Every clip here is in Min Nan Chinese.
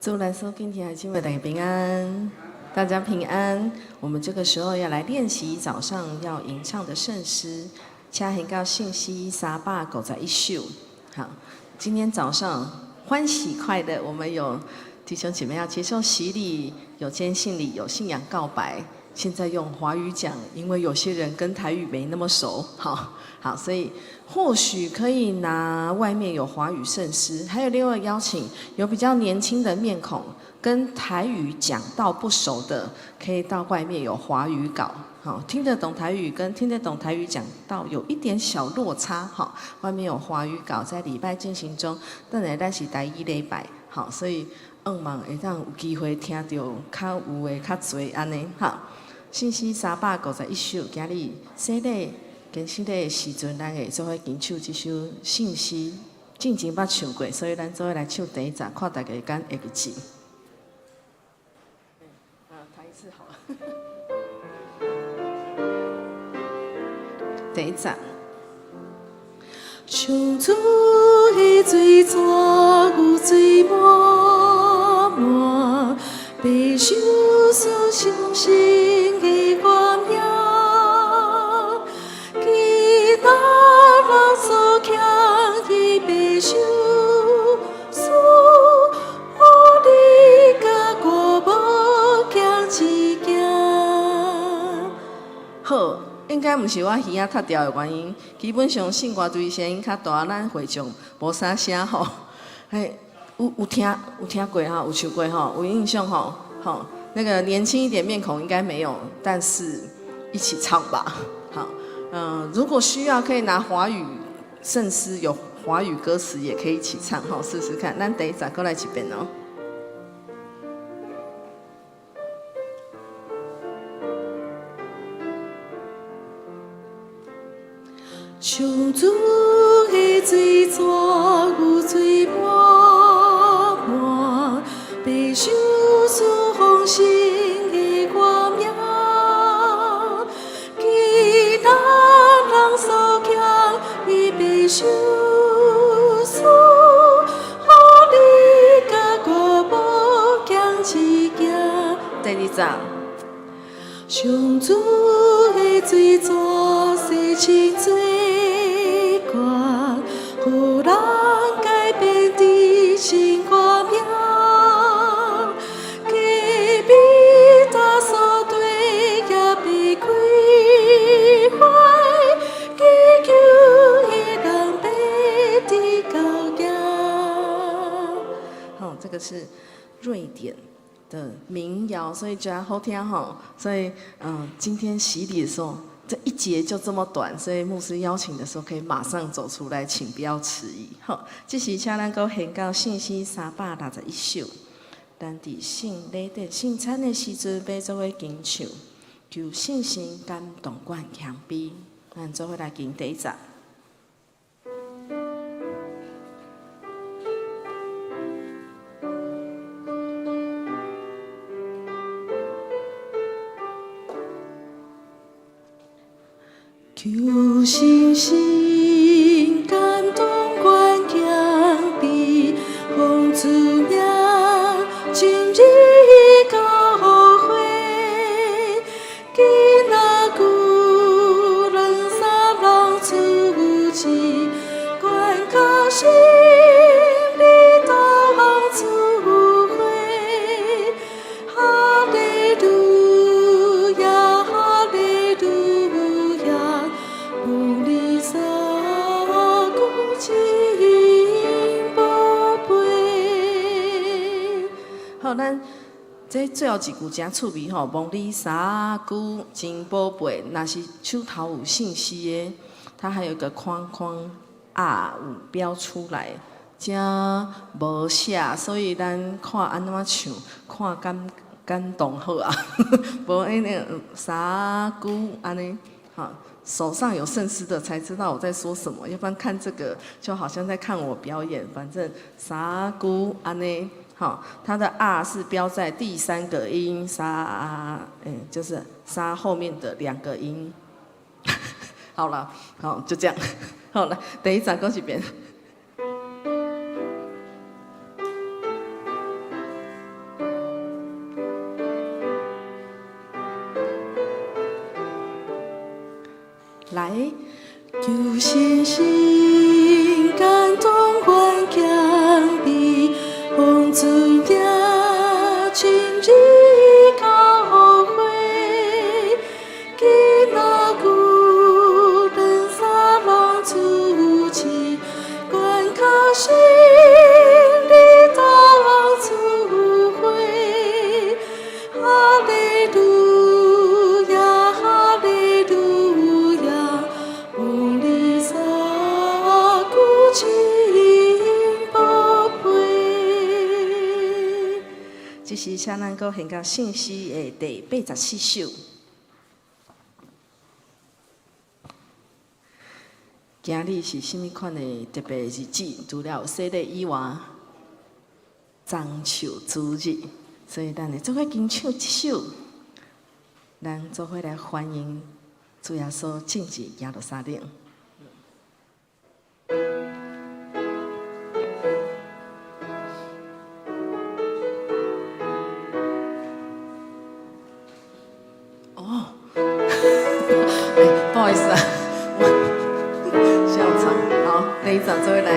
主內所敬兄弟姊妹大家平安，大家平安。我們這個時候要來練習早上要吟唱的聖詩，請現到聖詩351首。好，今天早上歡喜快樂，我們有弟兄姐妹要接受洗禮，有堅信禮，有信仰告白。現在用華語講，因為有些人跟台語沒那麼熟。好，好，所以或許可以拿外面有華語聖詩，還有另外邀請有比較年輕的面孔，跟台語講道不熟的，可以到外面有華語稿。好，聽得懂台語跟聽得懂台語講道有一點小落差。好，外面有華語稿在禮拜進行中，等下咱是台語禮拜。好，所以向望會當有機會聽到較有的較濟按呢。好，聖詩351首，今日洗禮、堅信禮的時陣，咱會做伙謹唱這首聖詩。進前捌唱過，所以咱做伙來唱第一節，看大家敢會記。啊，彈一次好了。第一節。上主的水泉有水滿滿，白秀樹上神的光耀，其他人所徛的白秀樹，予你佮我無共一行。好。應該毋是我耳仔脫掉的原因，基本上聖歌隊聲音較大，咱會場無啥聲吼。嘿，有聽過哈，有唱過吼，有印象吼。好，那個年輕一點面孔應該沒有，但是一起唱吧。好，如果需要可以拿華語聖詩，有華語歌詞也可以一起唱，吼，試試看。咱第一節閣來一遍哦。上主的水泉有水滿滿，白秀樹豐盛的光明，其他人所徛的白秀樹，予你佮我無仝一行。第二節。上主的水泉洗清罪過，予人改變的新光明。隔壁大所對也被開懷，祈求的人欲得到行。好，這個是瑞典的民謠，所以覺得好聽吼。所以，今天洗禮的時候，這一節就這麼短，所以牧師邀請的時候可以馬上走出來，請不要遲疑。好，這時請咱閣現到聖詩361首，咱佇聖禮典聖餐的時陣，欲做伙吟唱，求聖神感動阮謙卑，咱做伙來吟第一節。求聖神感動阮謙卑，奉主名進入教會，今仔久兩三人出去，關卡心裡當主會，哈利路亞，哈利路亞，蒙利沙古真寶貝。好，咱這最後一句真趣味吼，蒙利沙古真寶貝，若是手頭有聖詩的，它還有一個框框啊，有標出來，遮無寫，所以咱看按怎唱，看感動好啊。無那個沙古按呢，好，手上有聖詩的才知道我在說什麼，要不然看這個就好像在看我表演。反正沙古按呢。好，它的啊是標在第三個音沙，就是沙後面的兩個音。好了，好，就這樣。好了，等一下閣一遍。來，求信心感動願謙卑，奉主名進入教會，今仔久人撒攏出去，關靠聖靈當聚會。哈利路亞，哈利路亞，奉禮撒久真寶貝。這是請咱閣獻到聖詩的第84首。今日是啥物款的特別日子？除了有洗禮以外，樟樹主日，所以咱會做伙跟唱這首，咱做伙來歡迎主耶穌進入耶路撒冷。哦，欸，不好意思啊，我笑場。好，第一組做伙來。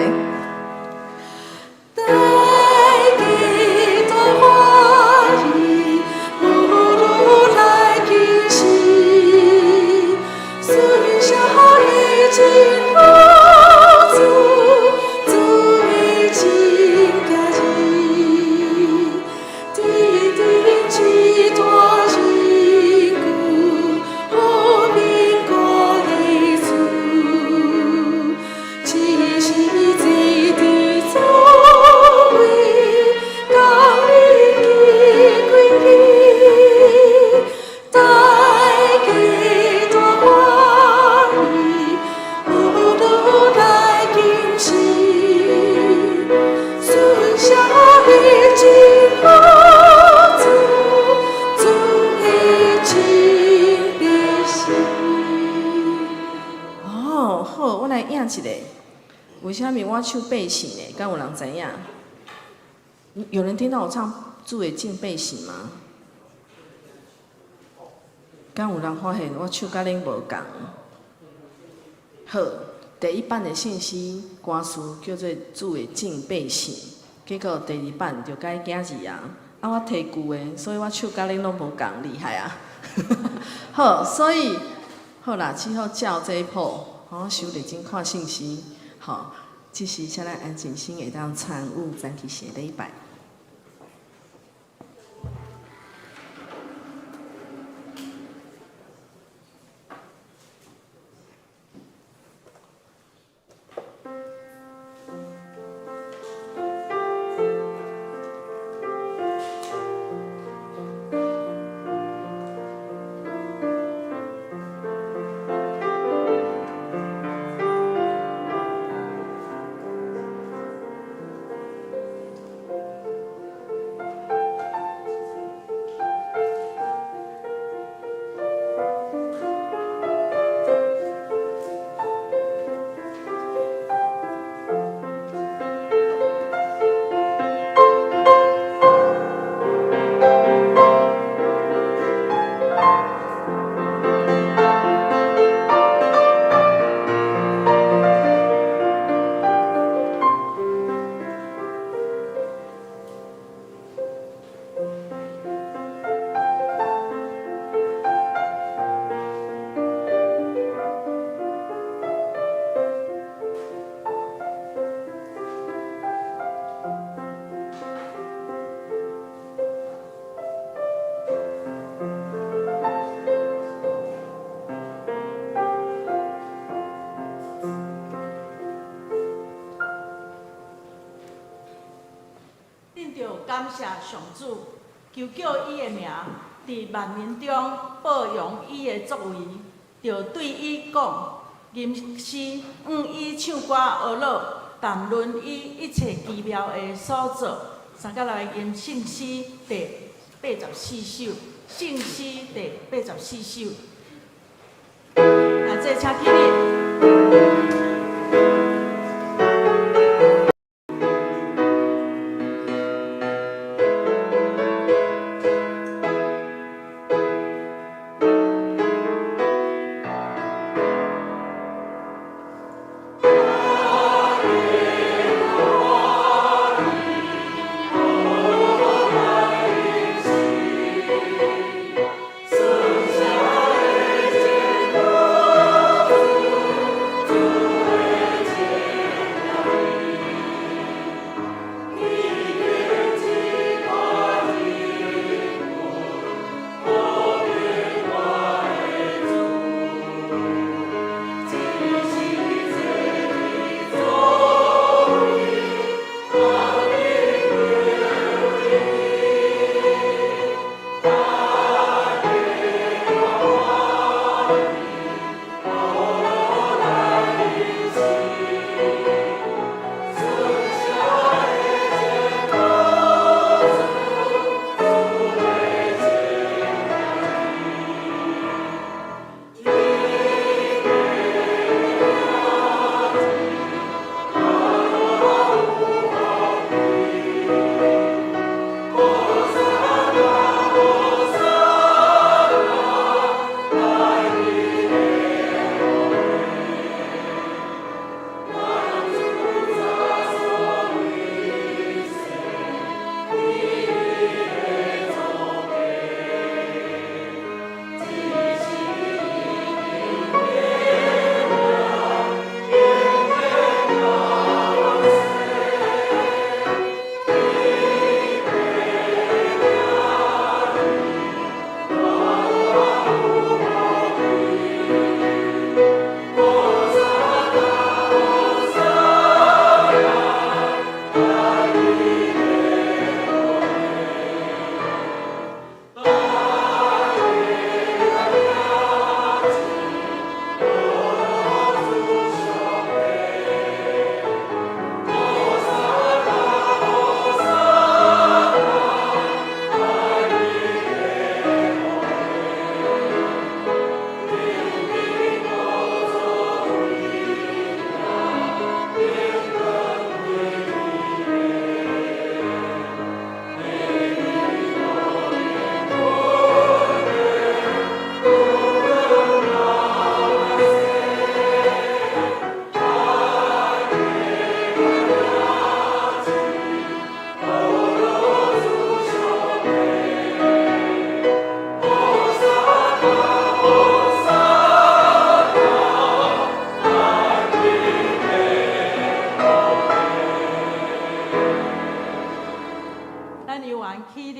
大家都歡喜，有來敬禮，順小的進入主，主的真佳日，天頂一大人群，和平國的主，只是坐佇主位，降臨的權柄，大家都歡喜，有來敬禮，順小的進入主，主的真百姓。哦，好，我來應一下。為啥物我唱百姓呢？敢有人知影？有人聽到我唱主的敬百姓嗎？敢有人發現我唱佮恁無仝？好，第一版的聖詩歌詞叫做主的敬百姓，結果第二版就改今日啊。啊，我提舊的，所以我唱佮恁攏無仝，厲害啊！好，所以好啦，只好照這譜，好，收認真看信息。好，這時請咱安靜心會當參與早起聖禮拜。恁著感謝上主，求叫伊的名，佇萬民中報揚伊的作為，著對伊講吟詩，向伊唱歌呵咾，談論伊一切奇妙的所做。三甲來吟聖詩第84首，聖詩第84首。來，這請起立。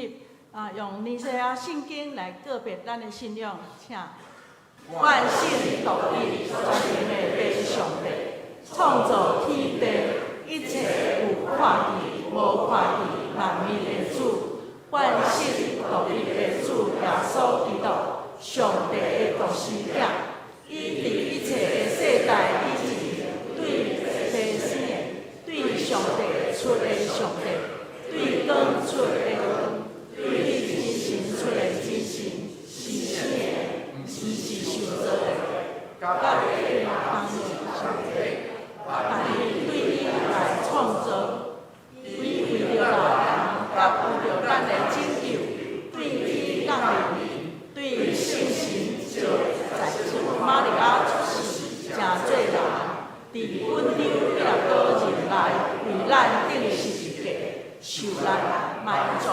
立啊，用尼西亞信經來告別咱的信仰，請。願信獨一全能的父上帝，創造天地一切有看見無看見萬物的主，願信獨一的主耶穌基督，上帝的獨生子，伊佇一切的世代以前，對父生的，對上帝出的上帝，對光出的光，對真神出的真神，是生的，毋是受造的，佮伊同名上帝，但伊對伊來創造，伊為著人，佮為著咱的拯救，對天降臨，對聖神召在聖母瑪利亞出世，成做人，佇本丟彼拉多任內為咱釘十字架，受難埋葬，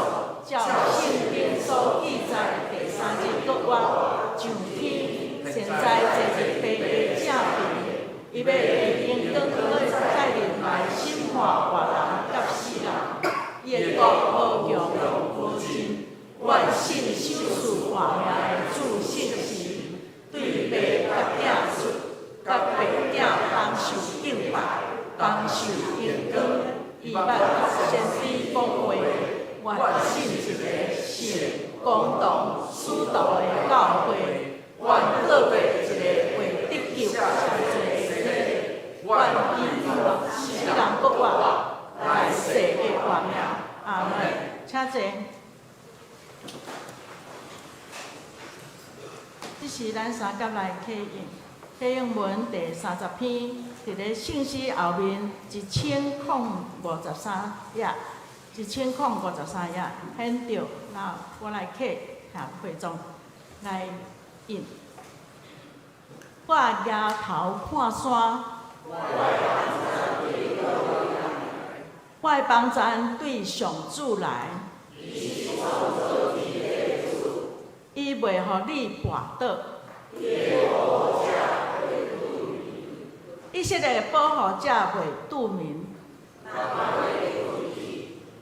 照聖經所記載，第三日復活，上天，現在坐佇父的正邊，伊欲以榮光閣再臨來審判活人佮死人，伊的國無窮無盡。願信首賜活命的主聖神，對父佮囝出，佮父囝同受敬拜，同受榮光，伊捌託先知講話，願信一个聖公同使徒的教會，願告別一个為得救上濟的洗禮，願依靠死人復活，來世的活命。阿門。請坐。這是咱三甲來啟應，啟應文第30篇，佇咧聖詩後面1053頁，1053頁，現著，那我來啟下會眾來印。我舉頭看山，我的幫贊對上主來。伊袂予你跋倒。以色列的保護者袂拄眠。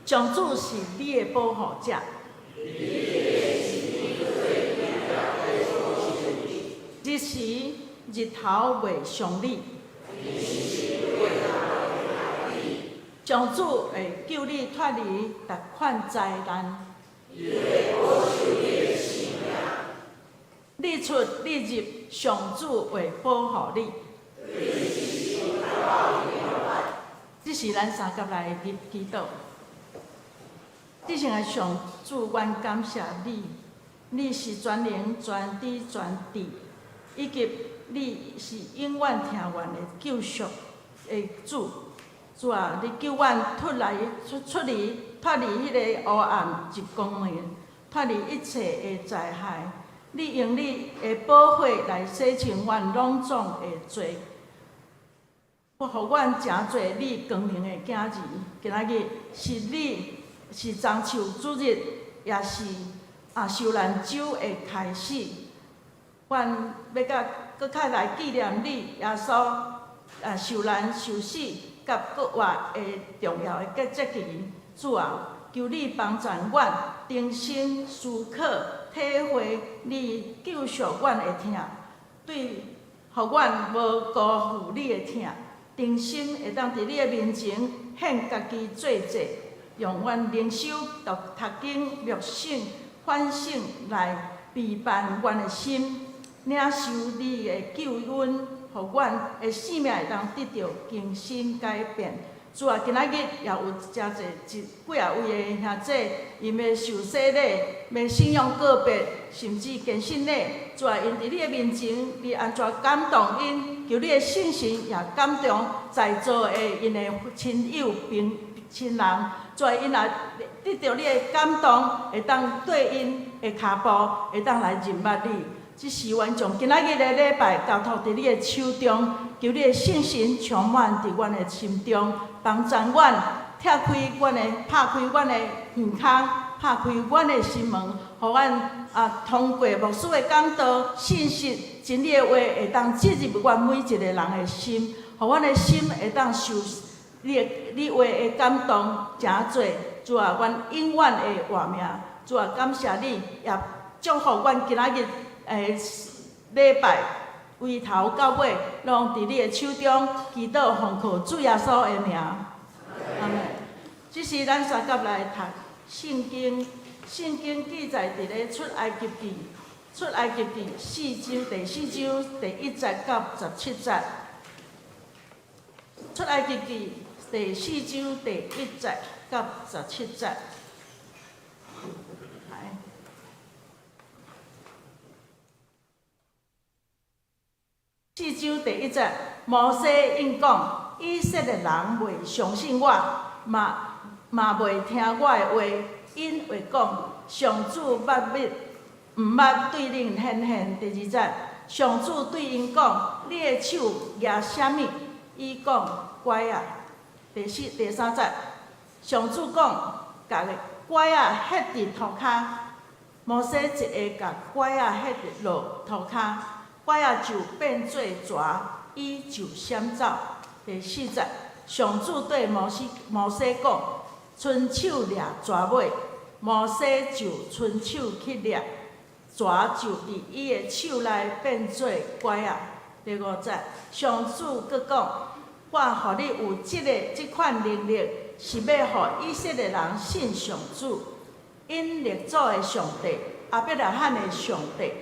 上主是你的保護者。日時日頭袂傷你。上主會救你脫離逐款災難。日出日入，上主會保護你。這是咱三甲來入祈禱。至聖的上主，阮感謝你，你是全能、全知、全智，以及你是永遠疼阮的救贖的主。主啊，你救阮脫來出出離脫離彼个黑暗及光明，脫離一切的災害。你用你的寶血來洗淨阮攏總的罪，予阮成做你光明的囝兒。今仔日是你是棕樹主日，也是受難週的開始。阮欲閣閣較來紀念你耶穌受難受死佮復活的重要的節期。主啊，求你幫助阮重新思考、體會你救贖阮的疼，對，予阮無辜負你的疼，誠心會當佇你的面前獻家己做祭，用阮靈修、讀讀經、默想、反省來備辦阮的心，領受你的救恩，予阮的生命會當得著更新改變。主啊，今仔日也有誠濟一幾仔位的兄姊，𪜶欲受洗禮，欲信仰告別，甚至堅信禮。主啊，𪜶佇你的面前，你按怎感動𪜶，求你的聖神也感動在座的𪜶的親友、朋親人。主啊，𪜶若得著你的感動，會當綴𪜶的跤步，會當來認捌你。這是阮將今仔日的禮拜交託佇你的手中，求你的聖神充滿佇阮的心中，幫助阮拆開阮的、拍開阮的耳孔，拍開阮的心門，予阮通過牧師的講道、信息、真理的話，會當進入阮每一個人的心，予阮的心會當受你的你話的感動，成做主啊，阮永遠的活命。主啊，感謝你，也祝福阮今仔日禮拜，由頭到尾，攏佇你的手中，祈禱奉靠主耶穌的名。阿們。這時咱相佮來讀聖經，聖經記載佇咧出埃及記，出埃及記四章第四章第一節到十七節。出埃及記第四章第一節到十七節。來，四章第一節，摩西應講：以色列人袂相信我，嘛袂聽我的話，𪜶會講，上主捌未毋捌對恁顯現。第二節，上主對𪜶講：你的手舉啥物？伊講拐仔。第四、第三節，上主講：共拐仔歇佇塗跤。摩西一下共拐仔歇佇落塗跤，拐仔就變做蛇，伊就閃走。第四節，上主對摩西講：伸手掠蛇尾。摩西就伸手去掠，蛇就佇伊的手內變做拐仔。第五節，上主閣講：我予你有這款能力，是欲予以色列人信上主，𪜶列祖的上帝，亞伯拉罕的上帝，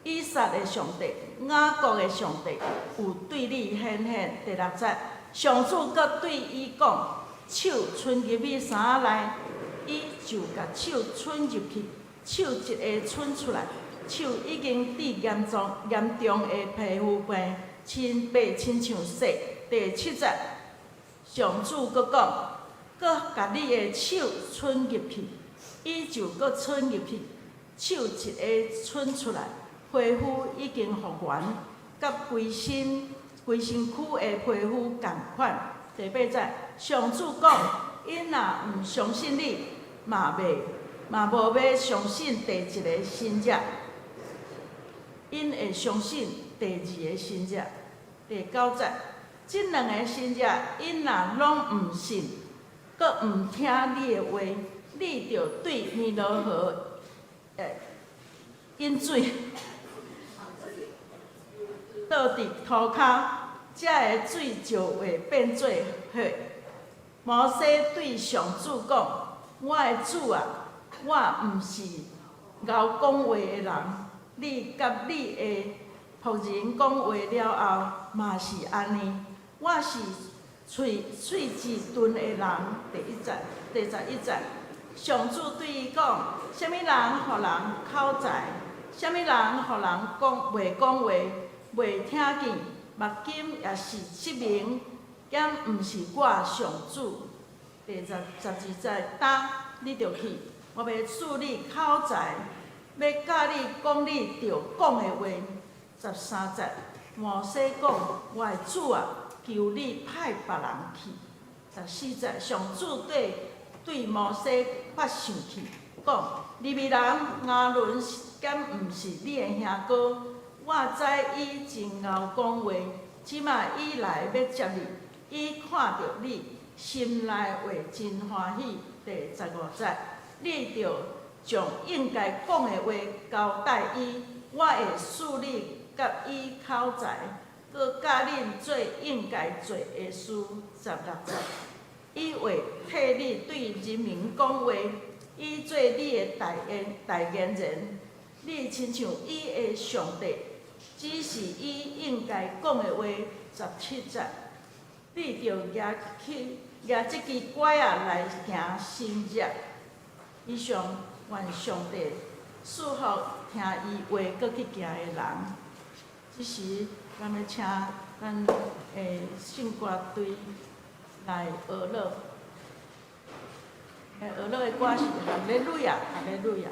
以撒的上帝，雅各的上帝，有對你顯現。第六節，上主閣對伊講：手伸入去衫仔內，伊就共手伸入去，手一下伸出來，手已經得嚴重嚴重的皮膚病，親白親像雪。第七節，上主閣講：閣共你的手伸入去，伊就閣伸入去，手一下伸出來，皮膚已經復原，佮規身軀的皮膚仝款。第八節，上主講：𪜶若毋相信你，嘛無欲相信第一个神跡，𪜶會相信第二个神跡。第九節，這兩个神跡，𪜶若攏毋信，閣毋聽你的話，你著對尼羅河飲水，倒佇塗跤，遮的水就會變做血。摩西對上主講：我的主啊，我毋是𠢕講話的人，你佮你的僕人講話了後，嘛是按呢。我是喙舌鈍的人。第一節，第十一節，上主對伊講：啥物人予人口才？啥物人予人講袂講話、袂聽見？目金抑是失明，敢毋是我上主？第十二節，今你著去，我欲賜你口才，欲教你講你著講的話。十三節，摩西講：我的主啊，求你派別人去。十四節，上主對摩西發生氣，講：利未人亞倫敢毋是你的兄哥？我知伊真𠢕講話，這馬伊來欲接你，伊看著你，心內會真歡喜。第十五節，你著將應該講的話交代伊，我會賜你佮伊口才，閣教恁做應該做的事。十六節，伊會替你對人民講話，伊做你的代言人，你親像伊的上帝，指示伊應該講的話。十七節，你著舉這支拐仔來行神跡。以上，願上帝賜福聽伊話閣去行的人。這時，咱欲請咱的聖歌隊來學樂。學樂的歌是《哈利路亞》，哈利路亞。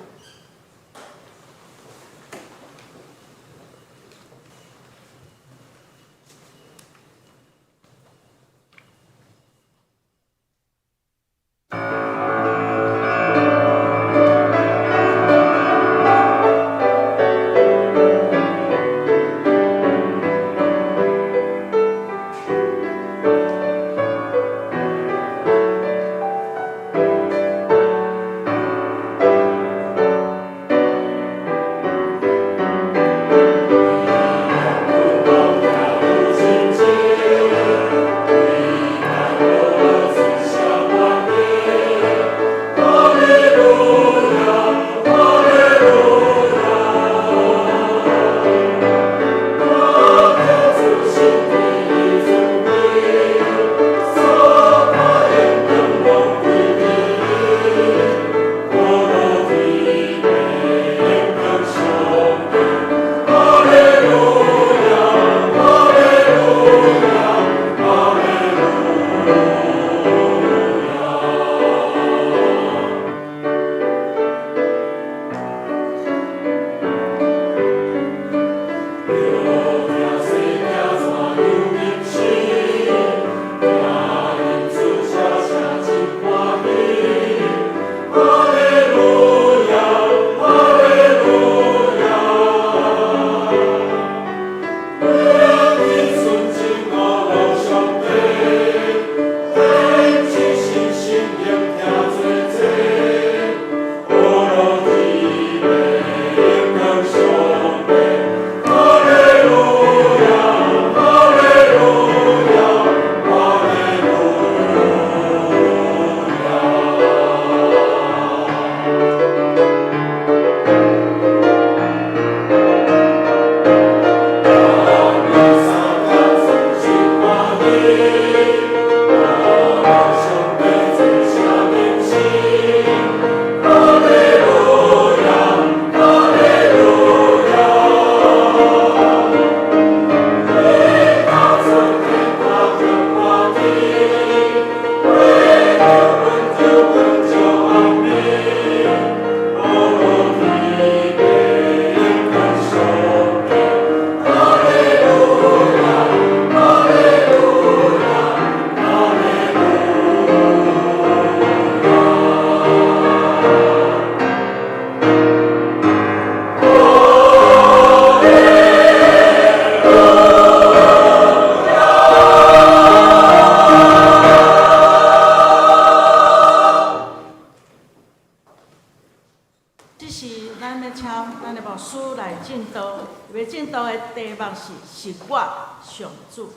這時，咱欲請咱的牧師來證道，欲證道的題目是“是我上主”。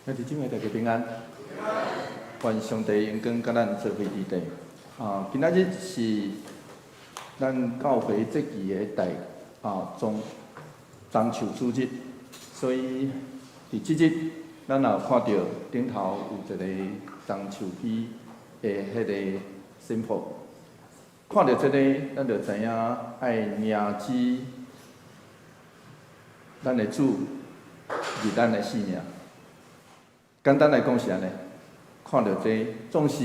兄弟姊妹大家平安，願上帝榮光佮咱做伙佇底。啊，今仔日是咱教會節期的大啊棕棕樹主日，所以佇這日，咱也有看著頂頭有一个棕樹枝的彼个 symbol。看著這个，咱就知影愛迎接咱的主入咱的生命。簡單來講是按呢，看著這，總是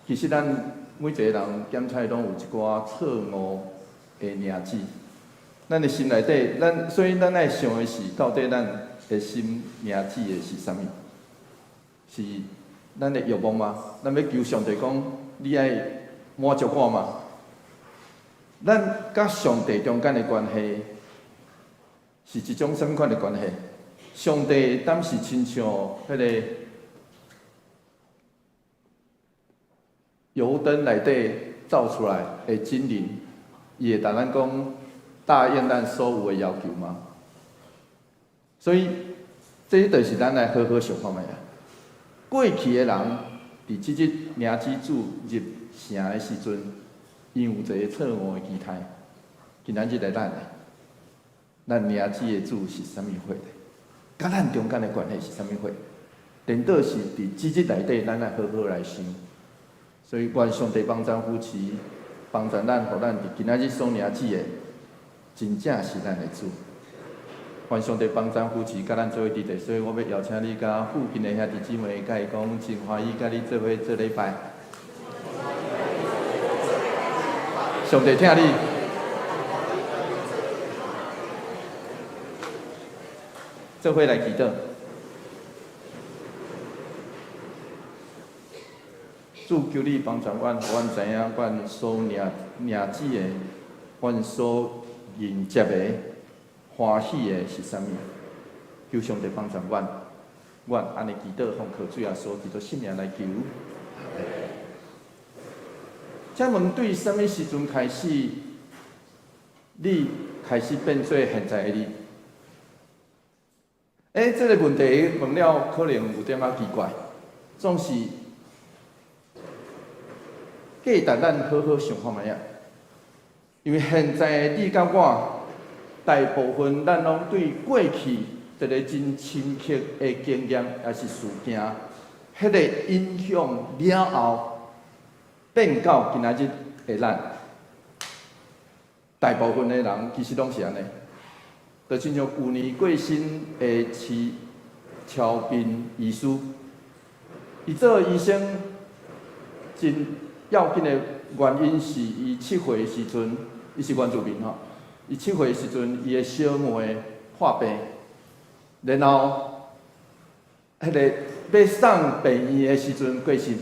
其實咱每一个人檢查攏有一寡錯誤的認知。咱的心內底，咱所以咱愛想的是，到底咱的心認知的是啥物？是咱的欲望嗎？咱欲求上帝講，你愛滿足我嗎？咱佮上帝中間的關係是一種啥物款的關係？上帝敢是親像彼个油燈內底照出來的精靈，伊會共咱講答應咱所有的要求嗎？所以，這就是咱來好好想看覓啊。過去的人佇這日領主入城的時陣，𪜶有一个錯誤的期待。今仔日的咱呢，咱領主的主是啥物貨？佮咱中間的關係是啥物貨？顛倒是佇這日內底，咱愛好好來想。所以，願上帝幫贊扶持，幫助咱，予咱佇今仔日所領主的，真正是咱的主。願上帝幫贊扶持，佮咱做伙佇底。所以我欲邀請你佮附近的兄弟姊妹，佮伊講，真歡喜佮你做伙做禮拜。上帝疼你。做伙來祈禱。主求你幫助阮，予阮知影，阮所領領主的，阮所迎接的歡喜的是啥物？求上帝幫助阮，阮按呢祈禱，奉靠主耶穌基督聖名來求。請問對啥物時陣開始，你開始變做現在的你？欸，這个問題問了可能有點仔奇怪，總是價值咱好好想看覓仔。因為現在的你佮我，大部分咱攏對過去一个真深刻的經驗，抑是事件，彼个影響了後，變到今仔日的咱。大部分的人其實攏是按呢，就親像舊年過身的徐超斌醫師，伊做醫生真要緊的原因是，伊7歲的時陣，伊是原住民吼。伊7歲的時陣，伊的小妹破病，然後彼个欲送病院的時陣過身，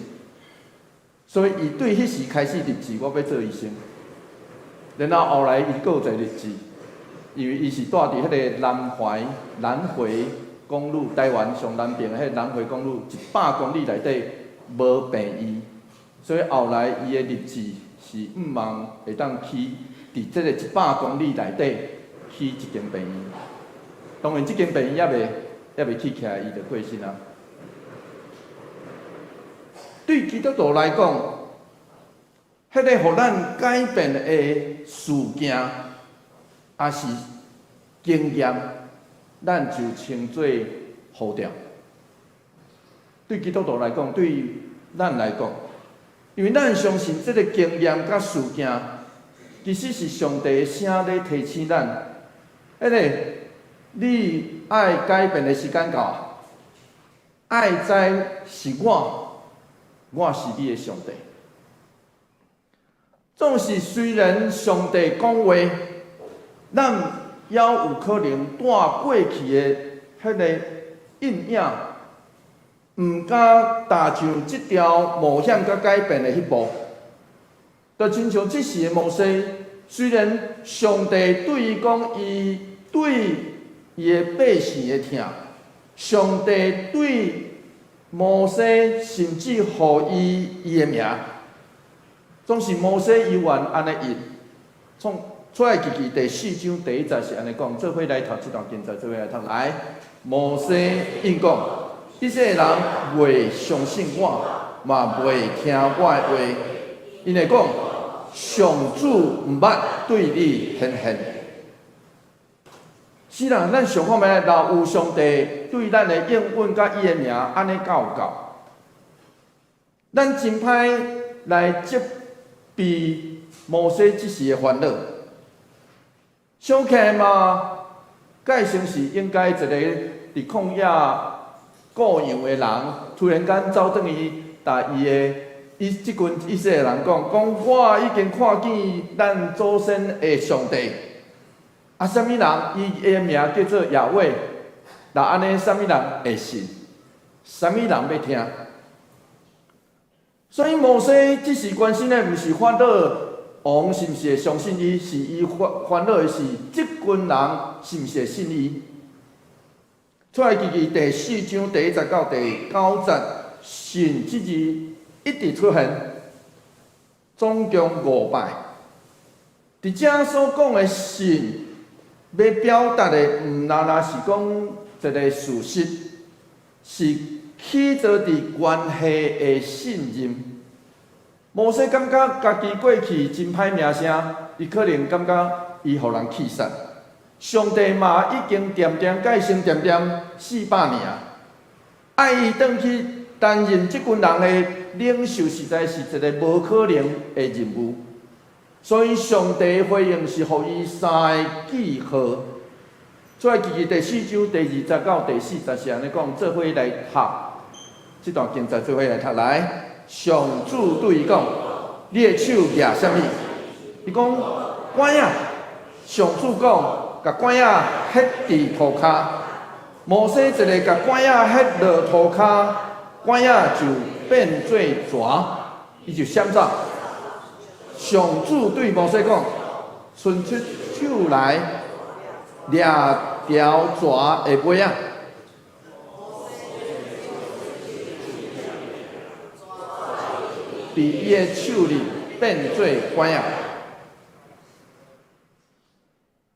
所以伊對彼時開始立志，我欲做醫生。然後後來伊閣有一個立志，因為伊是蹛佇彼个南環南迴公路，台灣上南邊的彼个南迴公路100公里內底無病院，所以後來伊的立志是向望會當起佇這个100公里內底起一間病院。當然，這間病院猶未起起來，伊就過身啊。對基督徒來講，彼个予咱改變的事件，抑是經驗，咱就稱做呼召。對基督徒來講，對咱來講，因為咱相信這个經驗佮事件，其實是上帝的聲咧提醒咱，彼个你愛改變的時間到，愛知是我，我是你的上帝。總是雖然上帝講話，咱猶有可能帶過去的彼个陰影，毋敢踏上這條冒險佮改變的彼步。就親像這時的摩西，雖然上帝對伊講，伊對伊的百姓的疼，上帝對摩西甚至予伊伊的名，總是摩西猶原按呢應。創出埃及記第四章第一節是按呢講，做伙來讀這段經節，做伙來讀來。摩西應講：以色列人袂相信我，嘛袂聽我的話。𪜶會講：上主毋捌對你顯現。是啦，咱想看覓？若有上帝對咱的應允佮伊的名按呢敢有夠？咱真歹來責備摩西這時的煩惱。想起來嘛，蓋成是應該一個佇曠野顧羊的人，突然間走轉去，共伊的伊這群以色列人講，講我已經看見咱祖先的上帝。啊，啥物人？伊的名叫做耶和華。若按呢，啥物人會信？啥物人欲聽？所以摩西這時關心的毋是法老王是毋是會相信伊，是伊煩煩惱的是這群人是毋是會信伊。出埃及記第四章第一節到第九節，信這字一直出現，總共五擺。佇遮所講的信，欲表達的毋但但是講一個事實，是起坐佇關係的信任。摩西感覺家己過去真歹名聲，伊可能感覺伊予人棄殺。上帝嘛已經恬恬佮伊相恬恬400年啊，愛伊轉去擔任這群人的領袖，實在是一個無可能的任務。所以上帝回應是予伊三個記號。出埃及記第四章第二節到第四節是按呢講，做伙來讀這段經節，做伙來讀來。上主對伊講：你的手舉啥物？伊講拐仔。上主講：共拐仔彼佇塗跤。摩西一个共拐仔彼落塗跤，拐仔就變做蛇，伊就閃走。上主對摩西講：伸出手來，掠牢蛇的尾仔。佇伊的手裡變做拐仔。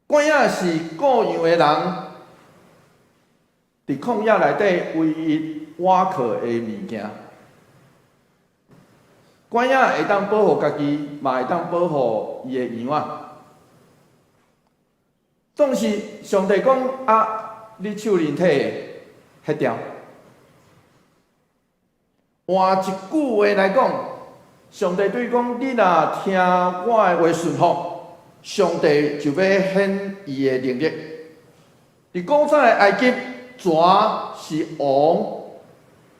拐仔是顧羊的人，佇曠野內底唯一倚靠的物件。拐仔會當保護家己，嘛會當保護伊的羊仔。總是上帝講啊，你手裡提彼條。換一句話來講，上帝對伊講：你若聽我的話順服，上帝就欲顯伊的能力。佇古早的埃及，蛇是王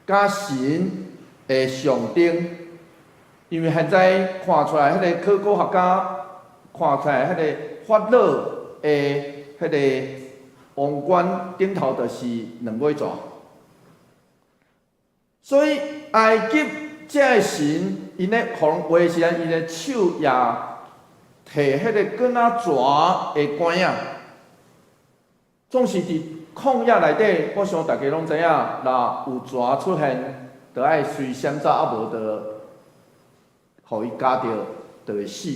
佮神的象徵，因為現在看出來，彼个考古學家看出來，彼个法老的彼个王冠頂頭就是兩尾蛇。所以埃及這个神，𪜶咧予人畫時陣，𪜶的手也提彼个敢若蛇的拐仔。總是佇曠野內底，我想大家攏知影，若有蛇出現，就愛隨閃走，啊無就予伊咬著，就會死。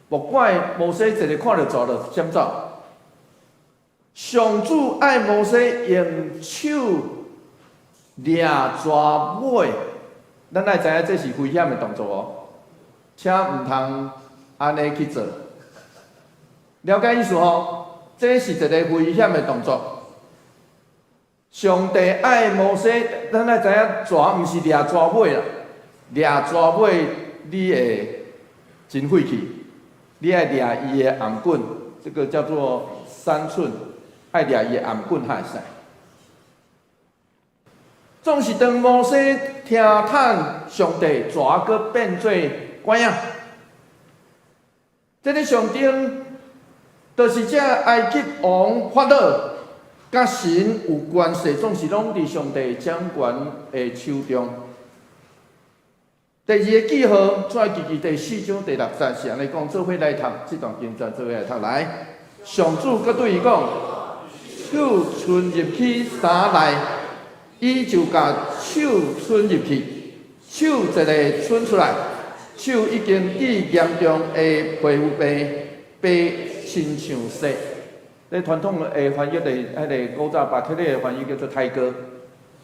莫怪摩西一个看著蛇就閃走。上主愛摩西用手掠蛇尾，咱愛知影這是危險的動作哦，請毋通按呢去做。了解意思吼？這是一个危險的動作。上帝愛摩西，咱愛知影蛇毋是掠蛇尾啦，掠蛇尾你會真費氣，你愛掠伊的頷頸，這個叫做3寸，愛掠伊的頷頸才會使。總是當摩西聽嘆上帝，蛇閣變做拐仔，這个象徵，就是這埃及王法老佮神有關係，總是攏佇上帝掌權的手中。第二个記號，出埃及記第四章第六節是按呢講，做伙來讀這段經節，做伙來讀來。上主閣對伊講，手伸入去衫內，伊就共手伸入去，手一个伸出來，手已經得嚴重的皮膚病，白親像雪。咧傳統的翻譯的彼个古早巴克禮的翻譯叫做胎哥，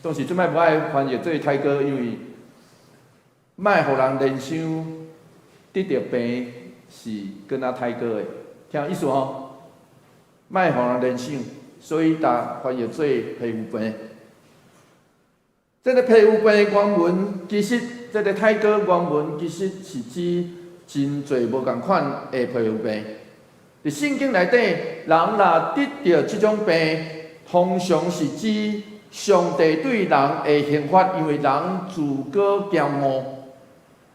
當時這擺無愛翻譯做胎哥，因為莫予人聯想得著病是敢若胎哥的，聽有意思吼？莫予人聯想，所以就翻譯做皮膚病。這个皮膚病的原文其實，這个胎哥原文其實是指真濟無仝款的皮膚病。佇聖經內底，人若得著這種病，通常是指上帝對人的刑罰，因為人自我驕傲，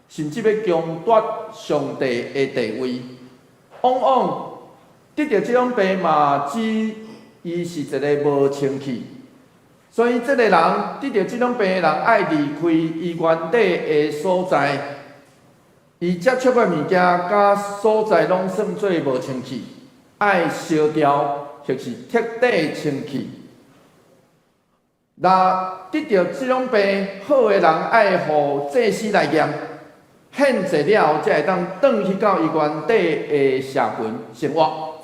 甚至欲強奪上帝的地位。往往得著這種病嘛，指伊是一个無清氣。所以，這个人得著這種病的人，愛離開伊原底的所在。伊接觸的物件佮所在攏算做無清氣，愛燒掉或是徹底清氣。若得著這種病好的人，愛予祭司來驗，獻祭了後，才會當轉去到伊原底的社群生活。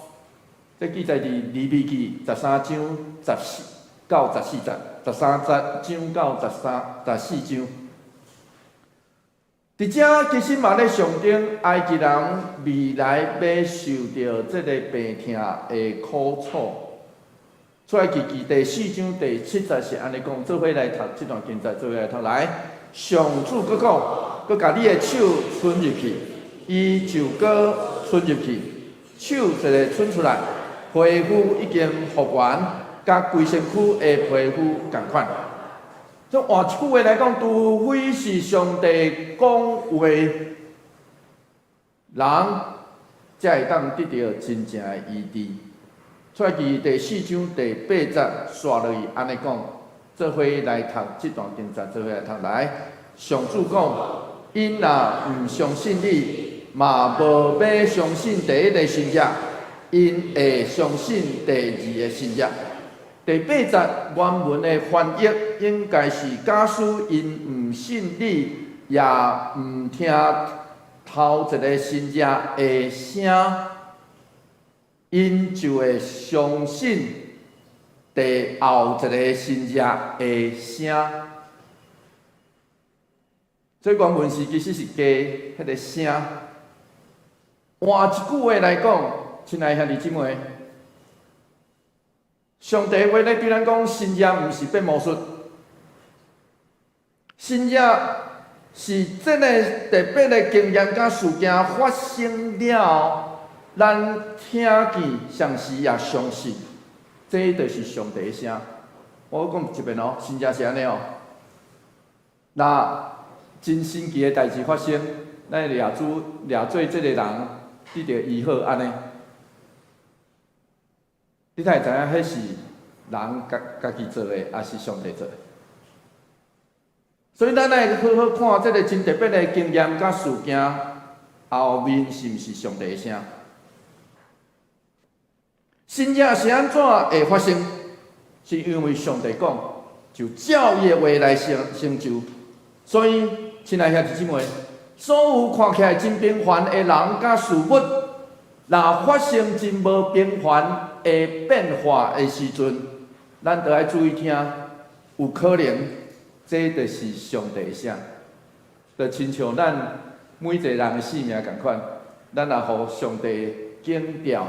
這記載佇利未記13章14到14節，13章到14章。佇遮其實嘛咧象徵埃及人未來欲受著這个病痛的苦楚。出埃及記第4章第7節是按呢講，做伙來讀這段經節，做伙來讀來。上主閣講，閣共你的手伸入去，伊就閣伸入去，手一个伸出來，皮膚已經復原，佮規身軀的皮膚仝款。這換一句話來講，除非是上帝講話，人才會當得著真正的醫治。出埃及第4章第8節，煞落去按呢講，做伙來讀這段經節，做伙來讀來。上主講，𪜶若毋相信你，嘛無欲相信第一个神跡，𪜶會相信第二个神跡。第八節原文的翻譯應該是：假使𪜶毋信你，也毋聽頭一个神跡的聲，𪜶就會相信第後一个神跡的聲。這原文是其實是加彼个聲。換一句話來講，親愛兄弟姊妹，上帝話咧對咱講，神跡毋是變魔術，神跡是這個特別的經驗佮事件發生了後，咱聽見，同時也相信，這就是上帝的聲。我講一遍哦，神跡是按呢哦。若真神奇的代誌發生，咱掠主掠做這個人得著醫好按呢。你才會知影，彼是人家家己做的，抑是上帝做的？所以咱愛好好看這个真特別的經驗佮事件後面是毋是上帝的聲？神跡是按怎會發生？是因為上帝講，就照伊的話來成就。所以，親愛兄弟姊妹，所有看起來真平凡的人佮事物，若發生真無平凡的變化的時陣，咱著愛注意聽，有可能這就是上帝的聲，就親像咱每一個人的性命仝款，咱若予上帝警掉，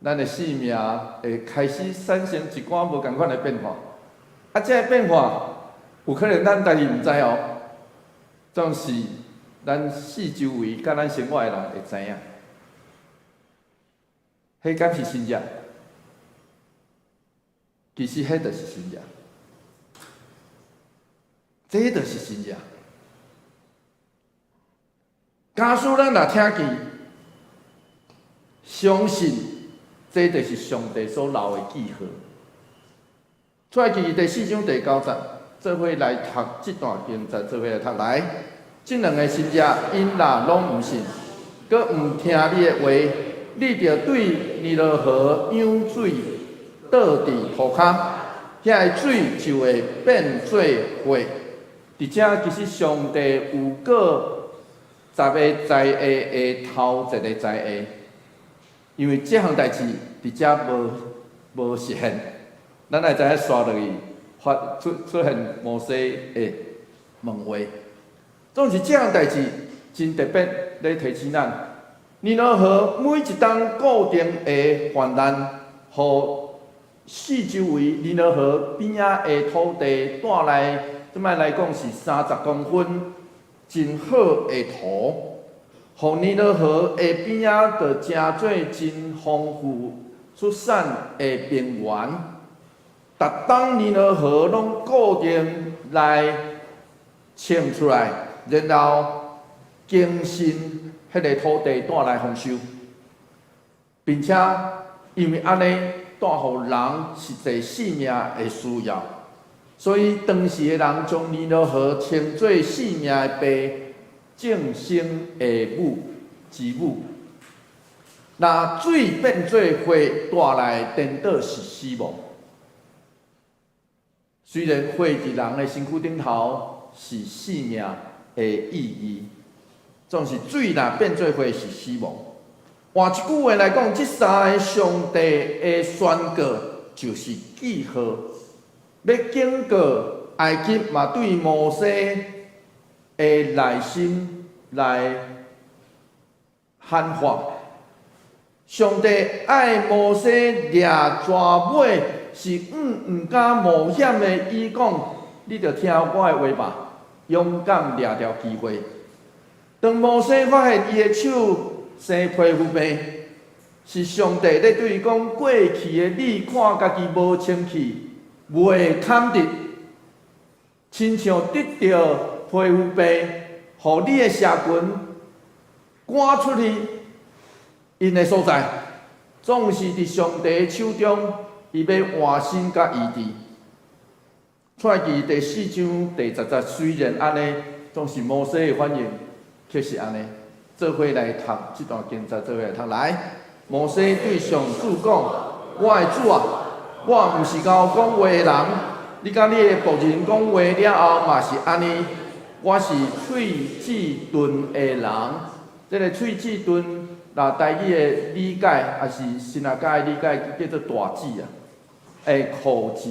咱的性命會開始產生一寡無仝款的變化。啊，這个變化有可能咱家己毋知哦，總是咱四周圍佮咱生活的人會知影。彼敢是神跡？其實彼就是神跡，這就是神跡。假使咱若聽見，相信這就是上帝所留的記號。出埃及記第4章第9節，做伙來讀這段經節，做伙來讀來。這兩个神跡，𪜶若攏毋信，閣毋聽你的話，你著對尼羅河湧水倒佇塗跤，遐个水就會變做血。佇遮其實上帝有過十个災厄的頭一個災厄，因為這項代誌佇遮無無實現。咱來知影紲落去發出出現摩西的問話。總是這項代誌真特別，咧提醒咱，尼羅河每一冬固定會泛濫，予四周圍尼羅河邊仔的土地帶來，這擺來講是30公分真好的土，予尼羅河的邊仔就成做真豐富出產的平原。逐冬尼羅河攏固定來衝出來，然後更新彼个土地帶來豐收，並且因為按呢帶予人實際性命的需要，所以當時的人將尼羅河稱做性命的爸、眾生的母之母。若水變做血帶來顛倒是死亡。雖然血佇人的身軀頂頭是性命的意義，總是水若變做血是死亡。換一句話來講，這三个上帝的宣告就是記號，欲警告埃及嘛對摩西的內心來喊話。上帝愛摩西掠蛇尾，是毋敢冒險的。伊講，你著聽我的話吧，勇敢掠著機會。當摩西發現伊的手生皮膚病，是上帝咧對伊講：過去的你看家己無清氣，袂堪得，親像得著皮膚病，予你的社群趕出去，𪜶的所在，總是佇上帝的手中，伊欲換新佮醫治。出埃及第四章第十節，雖然按呢，總是摩西的反應，卻是按呢，做伙來讀這段經節，做伙來讀來。摩西對上主講：我的主啊，我毋是𠢕講話的人，你佮你的僕人講話了後嘛是按呢。我是喙齒鈍的人，這个喙齒鈍，若台語的理解，抑是神學家的理解，叫做大舌啊，口吃，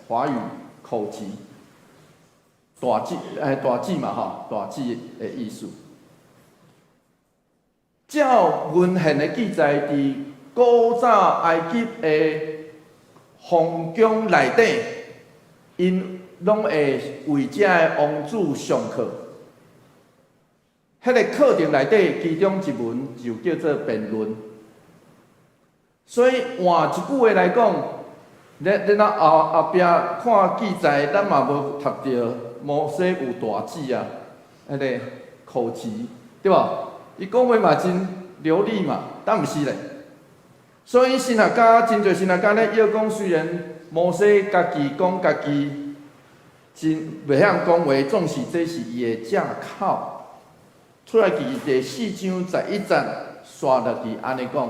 華語口吃，大舌，大舌嘛吼，大舌的意思。照文獻的記載，佇古早埃及的皇宮內底，𪜶攏會為遮的王子上課。彼个課程內底，其中一門就叫做辯論。所以換一句話來講，咱咱後後壁看記載，咱嘛無讀著摩西有大舌啊，彼个口吃，對無？伊講話嘛真流利嘛，但毋是咧。所以神學家真濟神學家咧，伊講雖然摩西家己講家己真袂曉講話，總是這是伊的借口。出埃及第四章十一節，紲落去按呢講，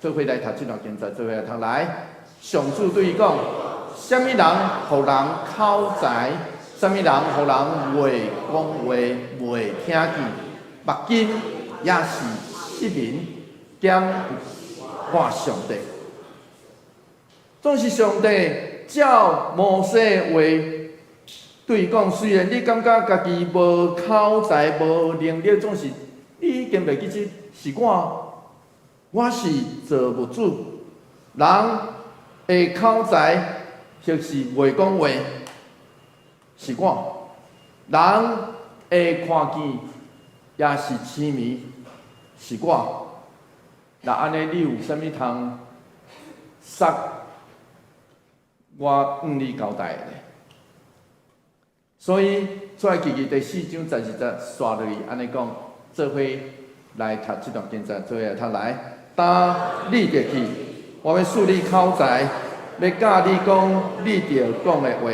做伙來讀這段經節，做伙來讀來。上主對伊講：啥物人予人口才？啥物人予人袂講話、袂聽見？目睏也是失明，兼我上帝。總是上帝照摩西話對伊講，雖然你感覺家己無口才、無能力，總是你已經袂記得是我，我是造物主。人的口才或是袂講話，是我；人會看見，也是痴迷，是我。若按呢，你有啥物通捒我向你交代的呢？所以出埃及記第四章十二節紲落去，按呢講，做伙來讀這段經節，做伙來讀來。今你著去，我欲賜你口才，欲教你講你著講的話。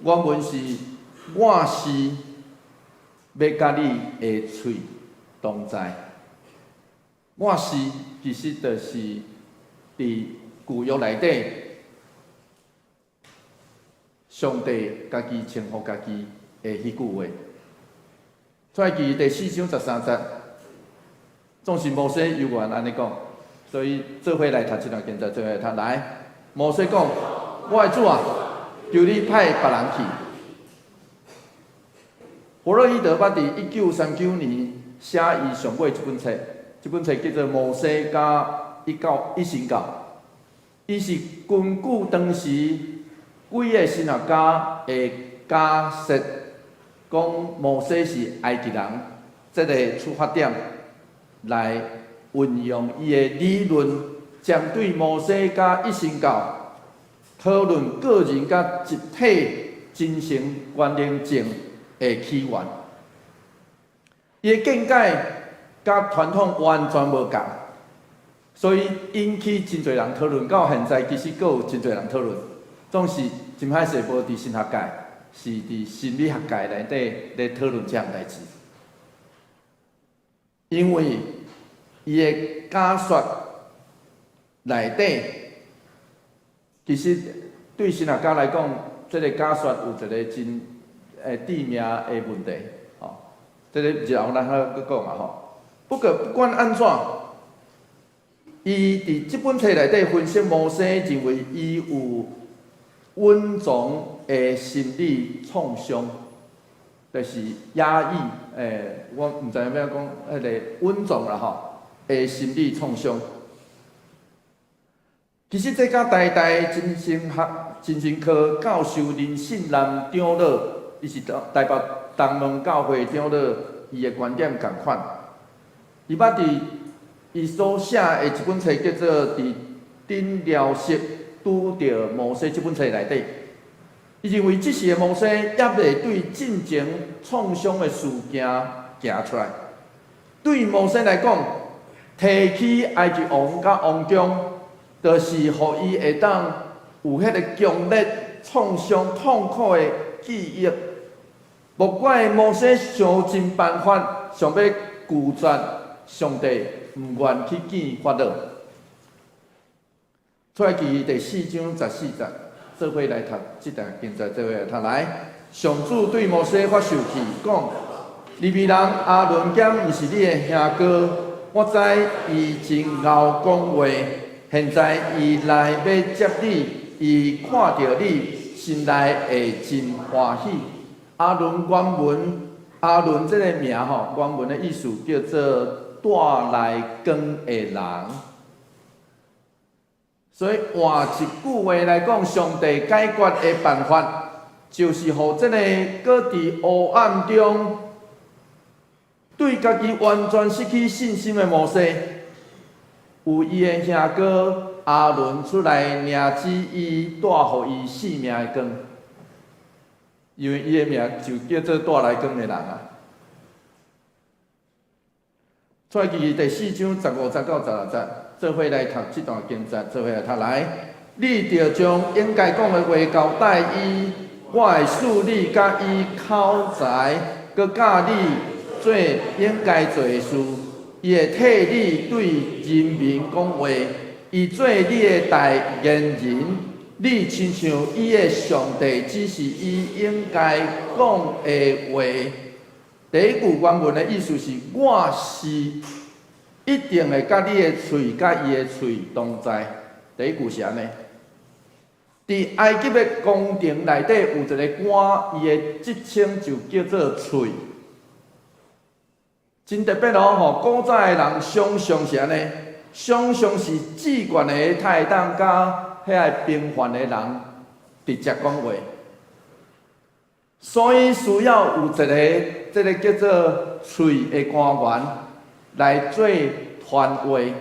原文是，我是欲佮你的喙同在。我是其實就是佇舊約內底，上帝家己稱呼家己的彼句話。出埃及第四章十三節，總是摩西猶原按呢講，所以做伙來讀這段經節，做伙來讀來。摩西講：我的主啊，求你派別人去。弗洛伊德捌佇1939年寫伊上尾一本冊，這本冊叫做《摩西佮異教一神教》。伊是根據當時幾個神學家的假說，講摩西是埃及人，這个出發點來運用伊的理論，針對摩西佮一神教討論個人佮集體精神關聯性的起源。伊的見解佮傳統完全無仝，所以引起真濟人討論。到現在其實閣有真濟人討論，總是真歹勢無佇神學界，是佇心理學界內底咧討論這項代誌。因為伊的假說內底，其實對神學家來講，這个假說有一个真致命的問題，吼。這个日後咱還閣講啊吼。不過不管按怎，伊佇這本冊內底分析摩西，認為伊有隱藏的心理創傷，就是壓抑，我毋知影欲按怎講，彼个隱藏啦吼的心理創傷。其實這佮台大精神學精神科教授林信南長老，伊是台北東門教會長老，伊的觀點仝款。伊捌佇伊所寫的一本冊叫做《佇診療室拄著摩西》這本冊內底，伊認為這時的摩西猶未對進前創傷的事件行出來。對摩西來講，提起埃及王佮王宮，就是予伊會當有彼个強烈創傷痛苦的記憶。莫怪摩西想盡辦法，想欲拒絕上帝，毋願去見法老。出埃及第四章十四節，做伙來讀這段經節，做伙來讀來。上主對摩西發受氣，講：利未人亞倫敢毋是你的兄哥？我知伊真𠢕講話，現在伊來欲接你，伊看著你，心內會真歡喜。亞倫原文，亞倫這个名吼，原文的意思叫做帶來光的人。所以換一句話來講，上帝解決的辦法，就是予這个閣佇黑暗中，對家己完全失去信心的摩西，有伊的兄哥亞倫出來領指伊，帶予伊性命的光。因為伊的名就叫做帶來光的人啊。出埃及第四章十五節到十六節，做伙來讀這段經節，做伙來讀來。你著將應該講的話交代伊，我會賜你佮伊口才，閣教你做應該做的事。伊會替你對人民講話，伊做你的代言人。你親像伊的上帝，指示伊應該講的話。第一句原文的意思是：我是一定會佮你的喙佮伊的喙同在。第一句是按呢。佇埃及的宮廷內底有一个官，伊的職稱就叫做喙，真特別哦！吼，古早的人想像是按呢，想像是至懸的，才會當佮遐个平凡的人直接講話，所以需要有一个這个叫做喙的官員來做傳話，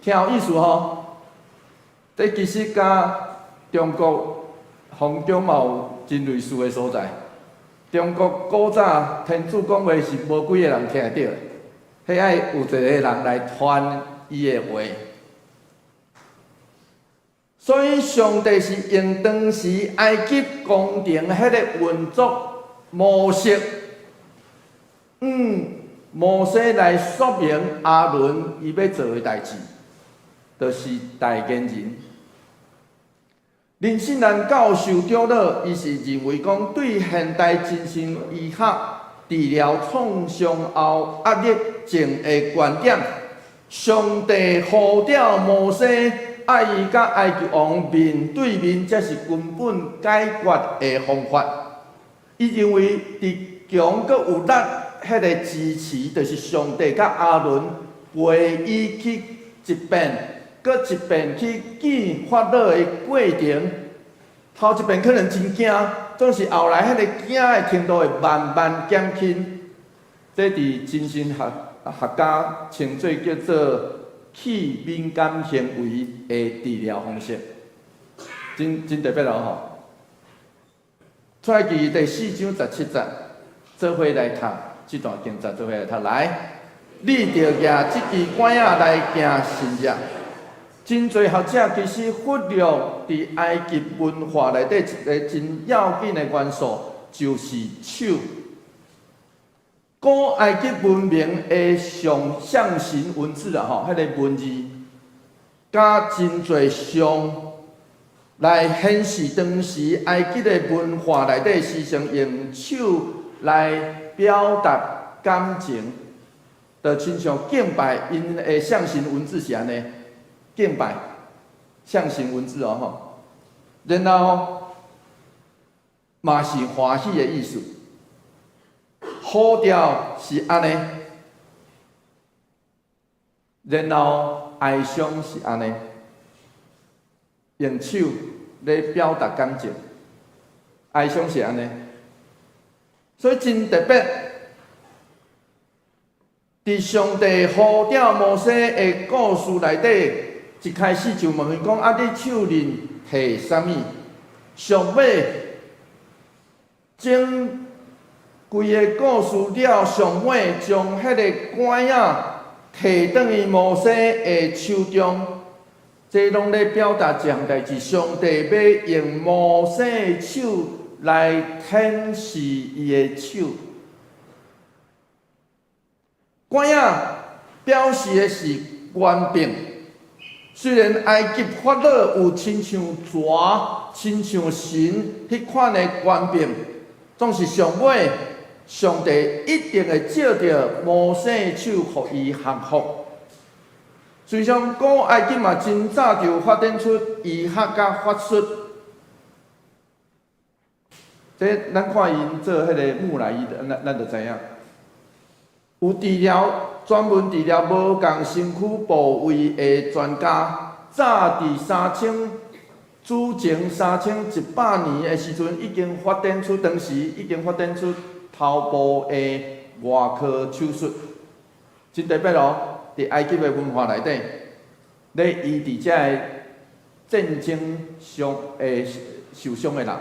聽有意思吼？這其實佮中國皇宮嘛有真類似的所在。中國古早天子講話是無幾个人聽會著的，彼愛有一个人來傳伊的話。所以上帝是用當時埃及宮廷彼个運作模式，摩西來說明亞倫伊欲做的代誌，就是代言人。林信南教授長老，伊是認為講，對現代精神醫學治療創傷後壓力症的觀點，上帝呼召摩西，愛伊佮埃及王面對面，才是根本解決的方法。伊認為，佇強閣有力彼个支持，就是上帝佮亞倫陪伊去一遍，閣一遍去見法老的過程。頭一遍可能真驚，總是後來彼个驚的程度會慢慢減輕。這佇精神學學家稱做叫做去敏感行為的治療方式，真真特別哦吼。出埃及第四章十七節，做伙來讀這段經節，做伙來讀來。你著舉這支拐仔來行神跡。真濟學者其實忽略佇埃及文化內底一个真要緊的元素，就是手。古埃及文明的上象形文字啊，吼，彼个文字，佮真濟像來顯示當時埃及的文化內底時常用手來表達感情，就親像敬拜，𪜶的象形文字是按呢，敬拜象形文字哦吼，然後嘛是歡喜的意思。呼召是按呢，然後哀傷是按呢，用手咧表達感情，哀傷是按呢，所以真特別。佇上帝呼召摩西的故事內底，一開始就問伊講：啊，你手裡提啥物？上尾整規个故事了，上尾將彼个拐仔提轉去摩西的手中，這攏咧表達一項代誌：上帝欲用摩西的手來顯示伊的手。拐仔表示的是權柄，雖然埃及法老有親像蛇、親像神彼款的權柄，總是上尾上帝一定會藉著摩西的手，予伊降服。事實上，古埃及嘛真早就發展出醫學佮法術。這咱看𪜶做彼个木乃伊，咱就知影。有治療專門治療無仝身軀部位的專家，早佇主前3100年的時陣，已經發展出當時已經發展出頭部的外科手術，真特別哦！佇埃及的文化內底，咧醫治這个戰爭傷的受傷的人，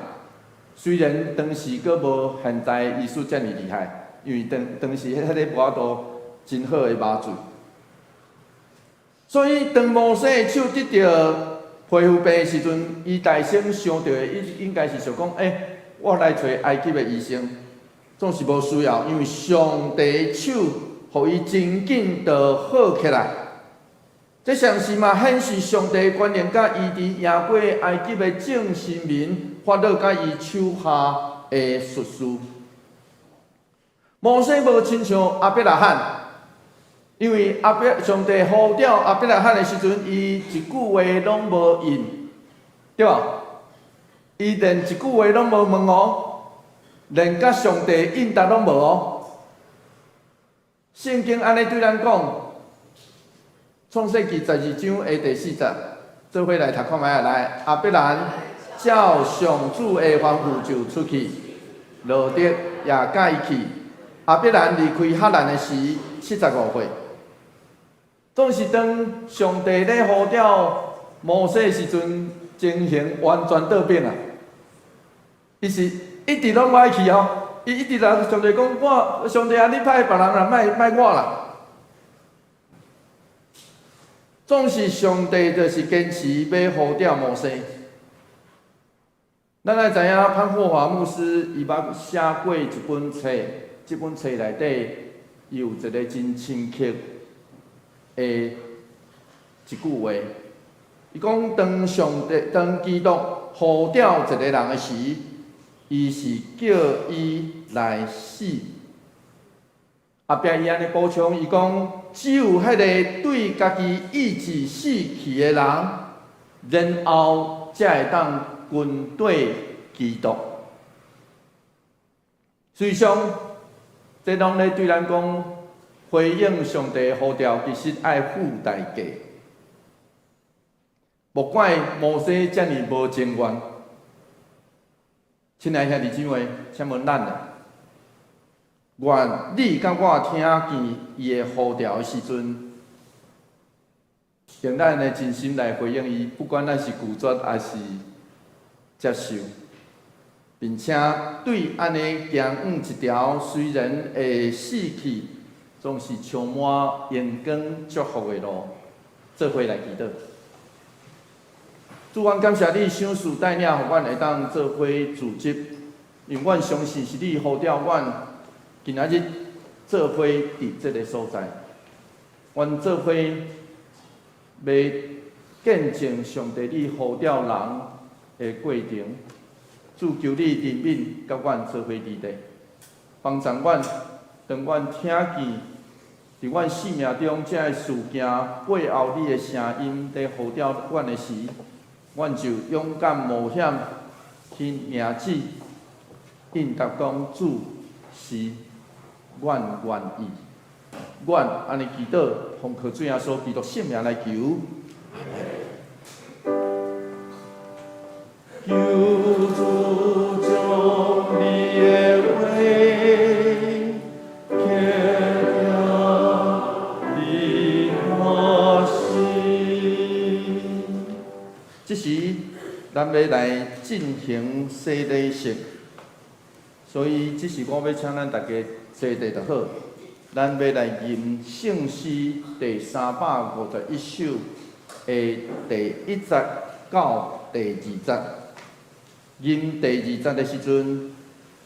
雖然當時閣無現在醫術遮爾厲害，因為當當時彼个無法度真好的麻醉，所以當摩西的手得著皮膚病的時陣，伊大聲想著的應應該是想講：欸，我來揣埃及的醫生，總是無需要，因為上帝手予伊真緊就好起來。這同時嘛顯示上帝權能佮醫治贏過埃及的眾神明法老佮伊手下的術士。摩西無親像亞伯拉罕，因為亞伯上帝呼召亞伯拉罕的時陣，伊一句話攏無應，對無？伊連一句話攏無問哦，連佮上帝應答攏無哦。聖經按呢對咱講，創世記十二章的第四節，做伙來讀看覓仔來。亞伯蘭照上主的吩咐就出去，羅得也佮伊去。亞伯蘭離開哈蘭的時，75歲。總是當上帝咧呼召摩西的時陣，情形完全倒變啊！伊是一直攏無愛去哦，伊一直來上帝講我，上帝啊，你派別人啦，莫莫我啦。總是上帝就是堅持欲呼召摩西。咱愛知影潘霍華牧師伊捌寫過一本冊，這本冊內底伊有一个真深刻的一句話。伊講當上帝當基督呼召一個人的時，伊是叫伊來死。後壁伊按呢補充，伊講只有彼个對家己意志死去的人，然後才會當跟綴基督。實際上，這攏咧對咱講，回應上帝呼召，其實愛付代價。莫怪摩西遮爾無情願。親愛兄弟姊妹，請問咱呢？願你佮我聽見伊的呼召的時陣，用咱的真心來回應伊，不管咱是拒絕還是接受，並且對按呢行往一條雖然會死去，總是充滿榮光祝福的路，做伙來祈禱。主，阮感謝你賞賜帶領，予阮會當做伙聚集，因為阮相信是你呼召阮今仔日做伙佇這个所在，阮做伙欲見證上帝你呼召人的過程。主，求你憐憫，佮阮做伙佇咧，幫助阮，當阮聽見佇阮生命中這个事件背後你的聲音佇呼召阮的時，阮就勇敢冒險去領旨，應答講主是阮願意，阮按呢祈禱，奉靠主耶穌基督聖名來求。求主將你的話刻佇你我心。這時，咱欲來進行洗禮式，所以這時我欲請咱大家坐佇就好。咱欲來吟聖詩第351首的第一節到第二節。吟第二節的時陣，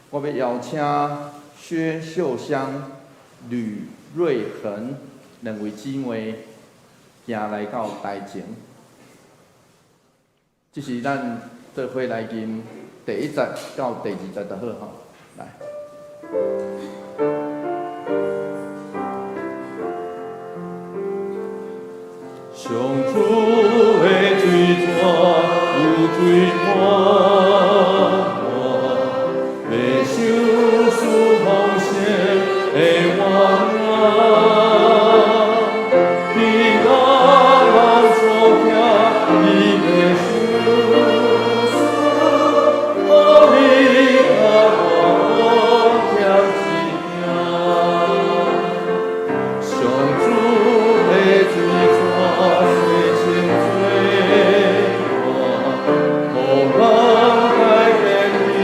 我欲邀請薛秀香、呂瑞恆兩位姊妹行來到台前。這是咱做伙來吟第一節到第二節就好吼，來。上主的水泉有水滿滿，欲賞賜豐盛的活糧，彼得老祖疼伊的賞賜，予你佮我無欠一件。上主的水泉的清水予人改變伊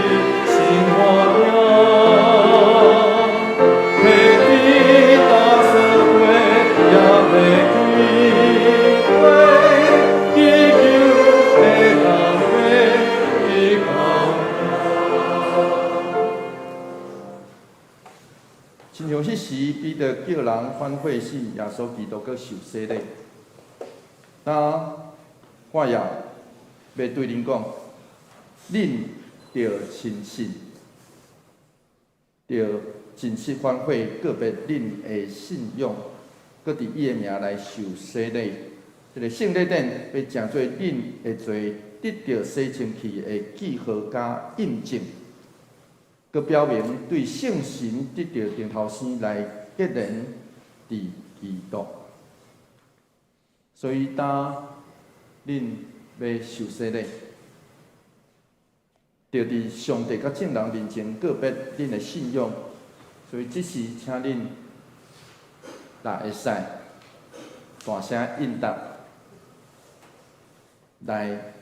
生活了。彼得說過也袂記過，祈求的人欲得到。親像彼時彼得叫人反悔信耶穌基督，閣受洗禮。那我也欲對恁講，恁著深信，著真實反悔，告別恁的信仰，閣佇伊的名來受洗禮。這个聖禮典欲成做恁的罪得著洗清去的記號佮印證，閣表明對聖神得著重頭生來結連佇基督。所以，當恁欲受洗禮，著佇上帝佮眾人面前告別恁的信仰。所以，這時請恁若會使大聲應答，來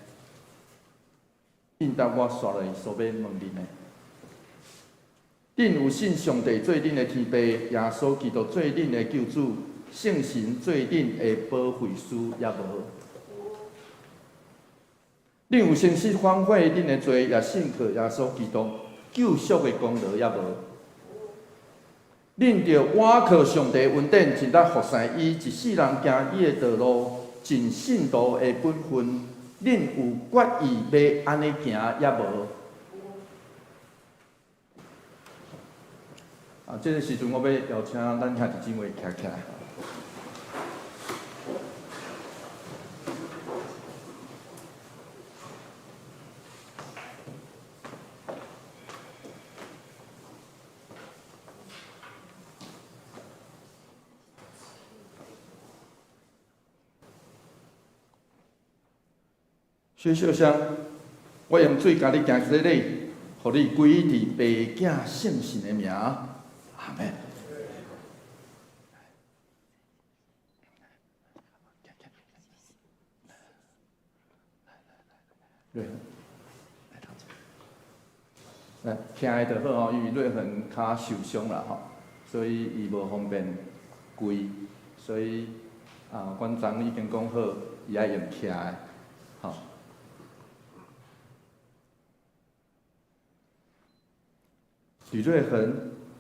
應答我紲落所欲問恁的。恁有信上帝做恁的天父，耶穌基督做恁的救主，聖神做恁的保惠師，抑無？恁有誠實反悔恁的罪，也信靠耶穌基督救贖的功勞，抑無？恁著倚靠上帝恩典，盡力服侍伊，一世人行伊的道路，盡信徒的本分，恁有決意欲按呢行抑無？啊，這个時陣我欲邀請咱兄弟姊妹徛起來。薛秀香，我用水共你行洗禮，予你歸佇父子聖神的名，阿們。瑞恆，來，徛的就好吼，因為瑞恆跤受傷啦吼，所以伊無方便跪，所以啊，阮昨已經講好，伊愛用徛的，吼。呂瑞恆，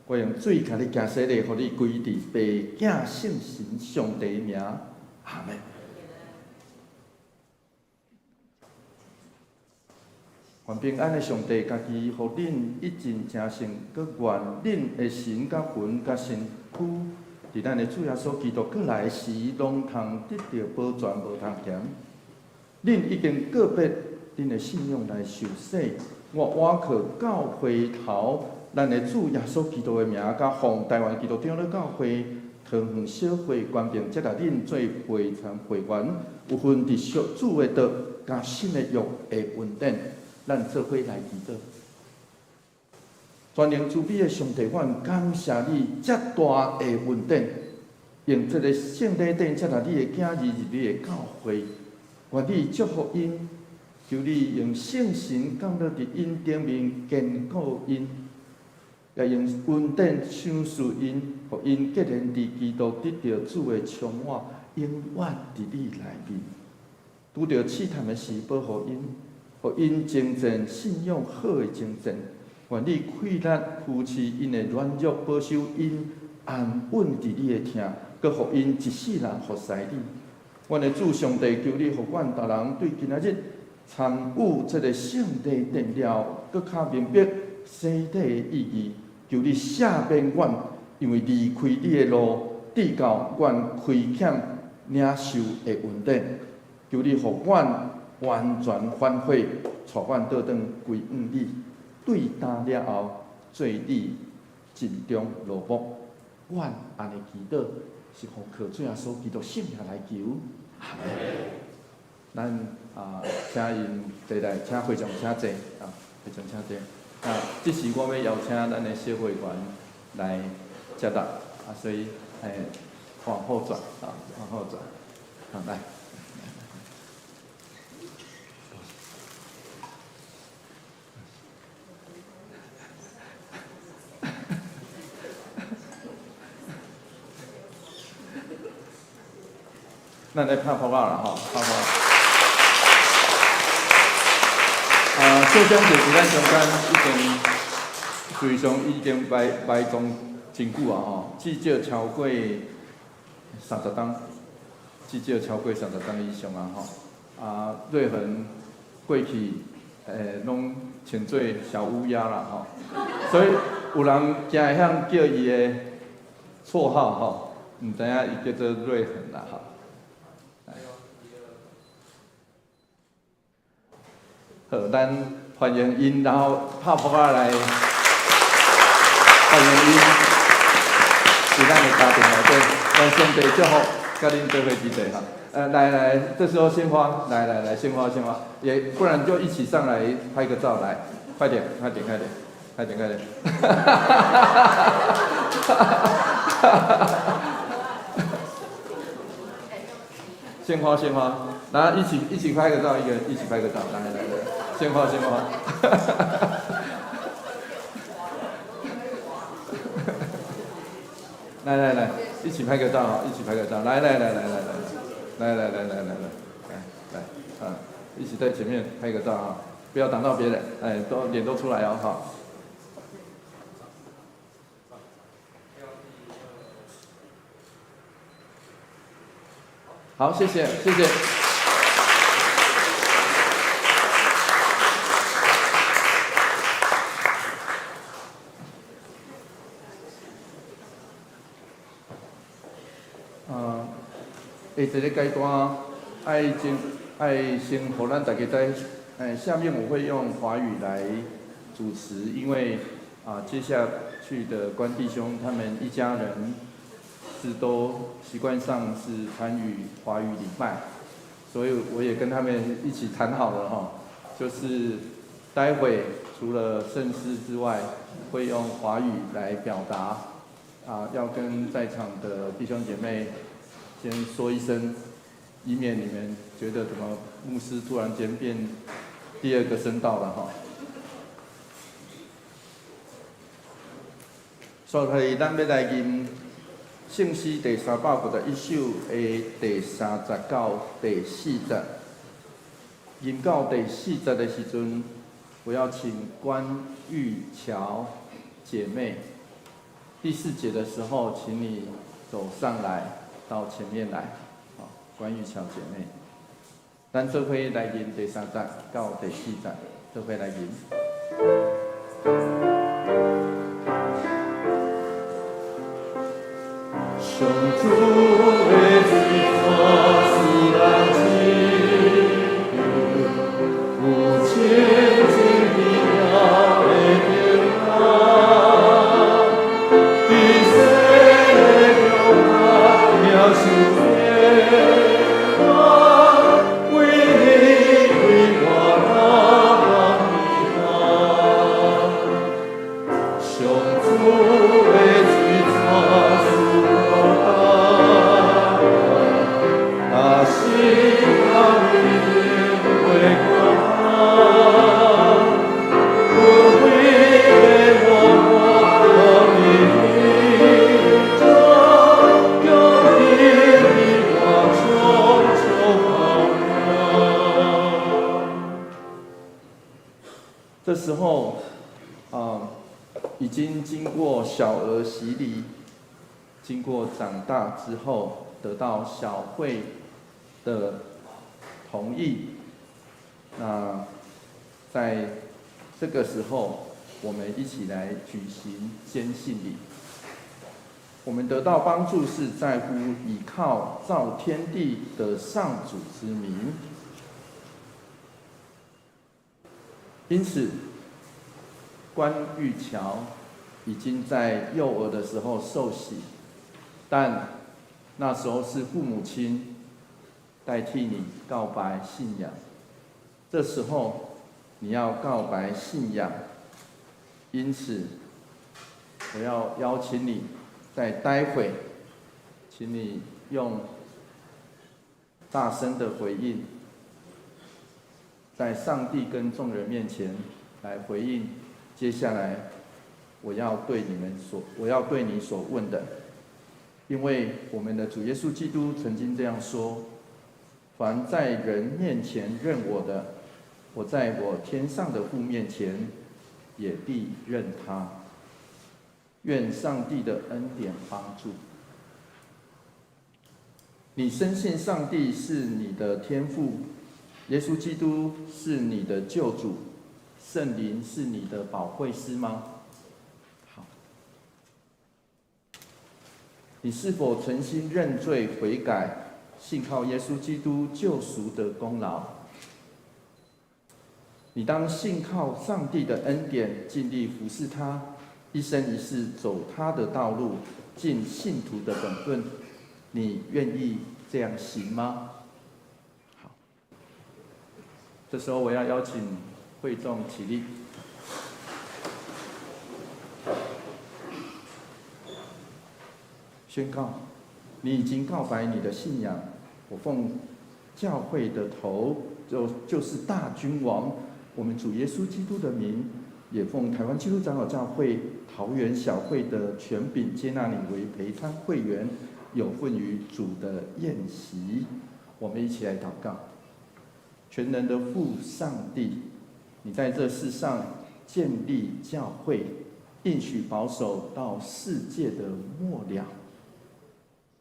我用水共你行洗禮，予你歸佇父子聖神上帝名，阿們。願平安的上帝家己，予恁一盡成聖，閣願恁的神佮魂佮身軀，佇咱的主耶穌基督閣來時，攏通得著保全，無通嫌。恁已經告別恁的信仰來受洗，我倚靠教會頭，咱的主耶穌基督的名，佮奉臺灣基督長老教會桃園小會權柄，接納恁做會參會員，有份佇主的道佮新的約的恩典，咱做伙來祈禱。全能慈悲的上帝，阮感謝你遮大的恩典，用這个聖禮典接納你的囝兒入你的教會，願你祝福𪜶，求你用聖神降落佇𪜶頂面，堅固𪜶，也用恩典賞賜𪜶，予𪜶結連佇基督得著主的充滿，永遠佇你內面。拄著試探的時，保護𪜶，予𪜶征戰信仰好的征戰。願你氣力扶持𪜶的軟弱，保守𪜶安穩佇你的疼，閣予𪜶一世人服侍你。阮的主上帝，求你予阮逐人對今仔日參與這个聖禮典了，閣較明白洗禮的意義。求你赦免阮，因為離開你的路，至到阮虧欠領受的恩典。求你予阮完全反悔，帶阮倒轉歸向你。對今了後，做你盡忠奴僕。阮按呢祈禱，是奉靠主耶穌基督聖名來求。阿們。咱啊，請𪜶坐來，請會長請坐啊，會長請坐。啊，這時我欲邀請咱的小會員來接納啊，所以往後轉啊，往後轉，好來。咱來拍噗仔啦吼，拍噗仔。啊，小張就是咱中間已經，事實上已經埋埋葬真久啊吼，至少超過三十冬，至少超過三十冬以上啊吼。啊，瑞恆過去攏稱做小烏鴉啦吼，所以有人誠會曉叫伊的綽號吼，毋知影伊叫做瑞恆啦吼。好，咱歡迎𪜶，然後拍噗仔來歡迎𪜶，佇咱的家庭內底，願上帝祝福，佮恁做伙之際哈。來來，這時候鮮花，來來來，鮮花鮮花，也不然就一起上來拍個照來，快點快點快點，快點快點。哈哈哈哈哈哈！鮮花鮮花，來一起一起拍個照，一個一起拍個照，來來來，鮮花鮮花。來來來，一起拍個照哈，一起拍個照，來來來來來來，來來來來來來，來來啊，一起在前面拍個照啊，不要擋到別人，哎，都臉都出來哦，好。好，謝謝，謝謝。啊，下一个階段，愛先愛先予咱大家知，下面我會用華語來主持，因為啊，接下去的關弟兄他們一家人是都習慣上是參與華語禮拜，所以我也跟他們一起談好了哈，就是待會除了聖詩之外，會用華語來表達，啊，要跟在場的弟兄姐妹先說一聲，以免你們覺得怎麼牧師突然間變第二個聲道了哈。所以咱欲來吟聖詩第351首的第三節到第四節。吟到第四節的時陣，我要請關玉橋姐妹。第四節的時候，請你走上來，到前面來。好，關玉橋姐妹，咱做伙來吟第三節到第四節，做伙來吟。上主的水泉是咱拯救，有清淨美妙的平安，佇世的中間領受平安，為你為我來平安。上主的水泉是我是一定會孤單，不會我我的叫你我長久保這時候，啊，已經經過小兒洗禮，經過長大之後，得到小會的同意，那在這個時候，我們一起來舉行堅信禮。我們得到幫助是在乎倚靠造天地的上主之名。因此，關玉橋已經在幼兒的時候受洗，但那時候是父母親代替你告白信仰，這時候你要告白信仰，因此我要邀請你在待會，請你用大聲的回應，在上帝跟眾人面前來回應。接下來我要對你所問的，因為我們的主耶穌基督曾經這樣說：凡在人面前認我的，我在我天上的父面前也必認他。願上帝的恩典幫助你。深信上帝是你的天父，耶穌基督是你的救主，聖靈是你的保惠師嗎？好，你是否誠心認罪悔改，信靠耶穌基督救贖的功勞？你當信靠上帝的恩典，盡力服侍他，一生一世走他的道路，盡信徒的本分。你願意這樣行嗎？好，這時候我要邀請會眾起立，宣告：你已經告白你的信仰。我奉教會的頭，就是大君王，我們主耶穌基督的名，也奉台灣基督長老教會桃園小會的權柄，接納你為陪餐會員，有份於主的宴席。我們一起來禱告。全能的父上帝，你在這世上建立教會，應許保守到世界的末了。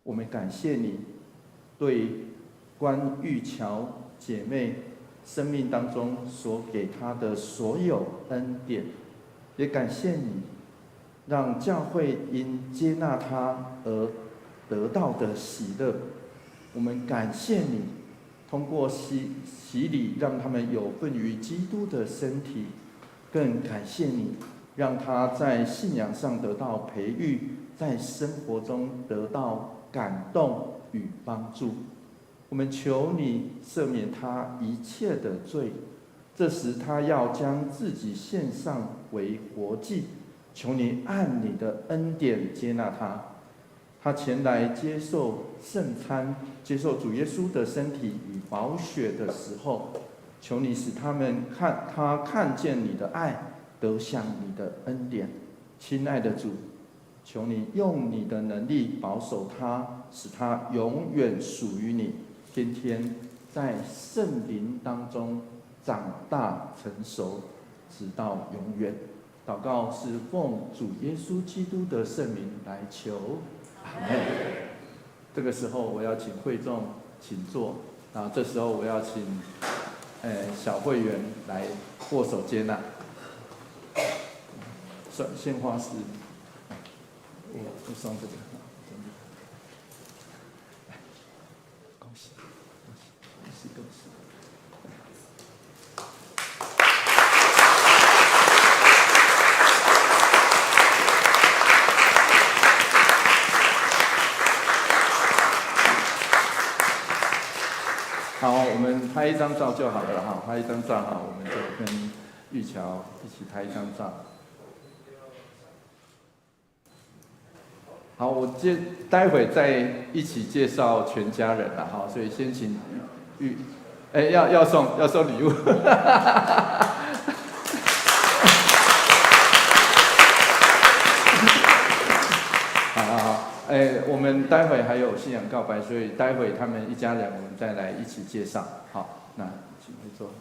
我們感謝你對關玉喬姐妹生命當中所給她的所有恩典，也感謝你讓教會因接納她而得到的喜樂。我們感謝你，通過洗禮讓他們有份於基督的身體，更感謝你讓他在信仰上得到培育，在生活中得到感動與幫助。我們求你赦免他一切的罪，這時他要將自己獻上為活祭，求你按你的恩典接納他。他前來接受聖餐，接受主耶穌的身體與寶血的時候，求你使他們看他看見你的愛，得享你的恩典。親愛的主，求你用你的能力保守他，使他永遠屬於你，天天在聖靈當中長大成熟，直到永遠。禱告是奉主耶穌基督的聖名來求，阿們。這個時候我要請會眾請坐，啊，這時候我要請小會員來握手接納。獻花是，我送這個，恭喜恭喜恭喜恭喜！好，我們拍一張照就好了哈，拍一張照哈，我們就跟玉喬一起拍一張照。好，我待會再一起介紹全家人了哈，所以先請玉，哎，要送禮物。好好好，哎，我們待會還有信仰告白，所以待會他們一家人，我們再來一起介紹。好，那請回座。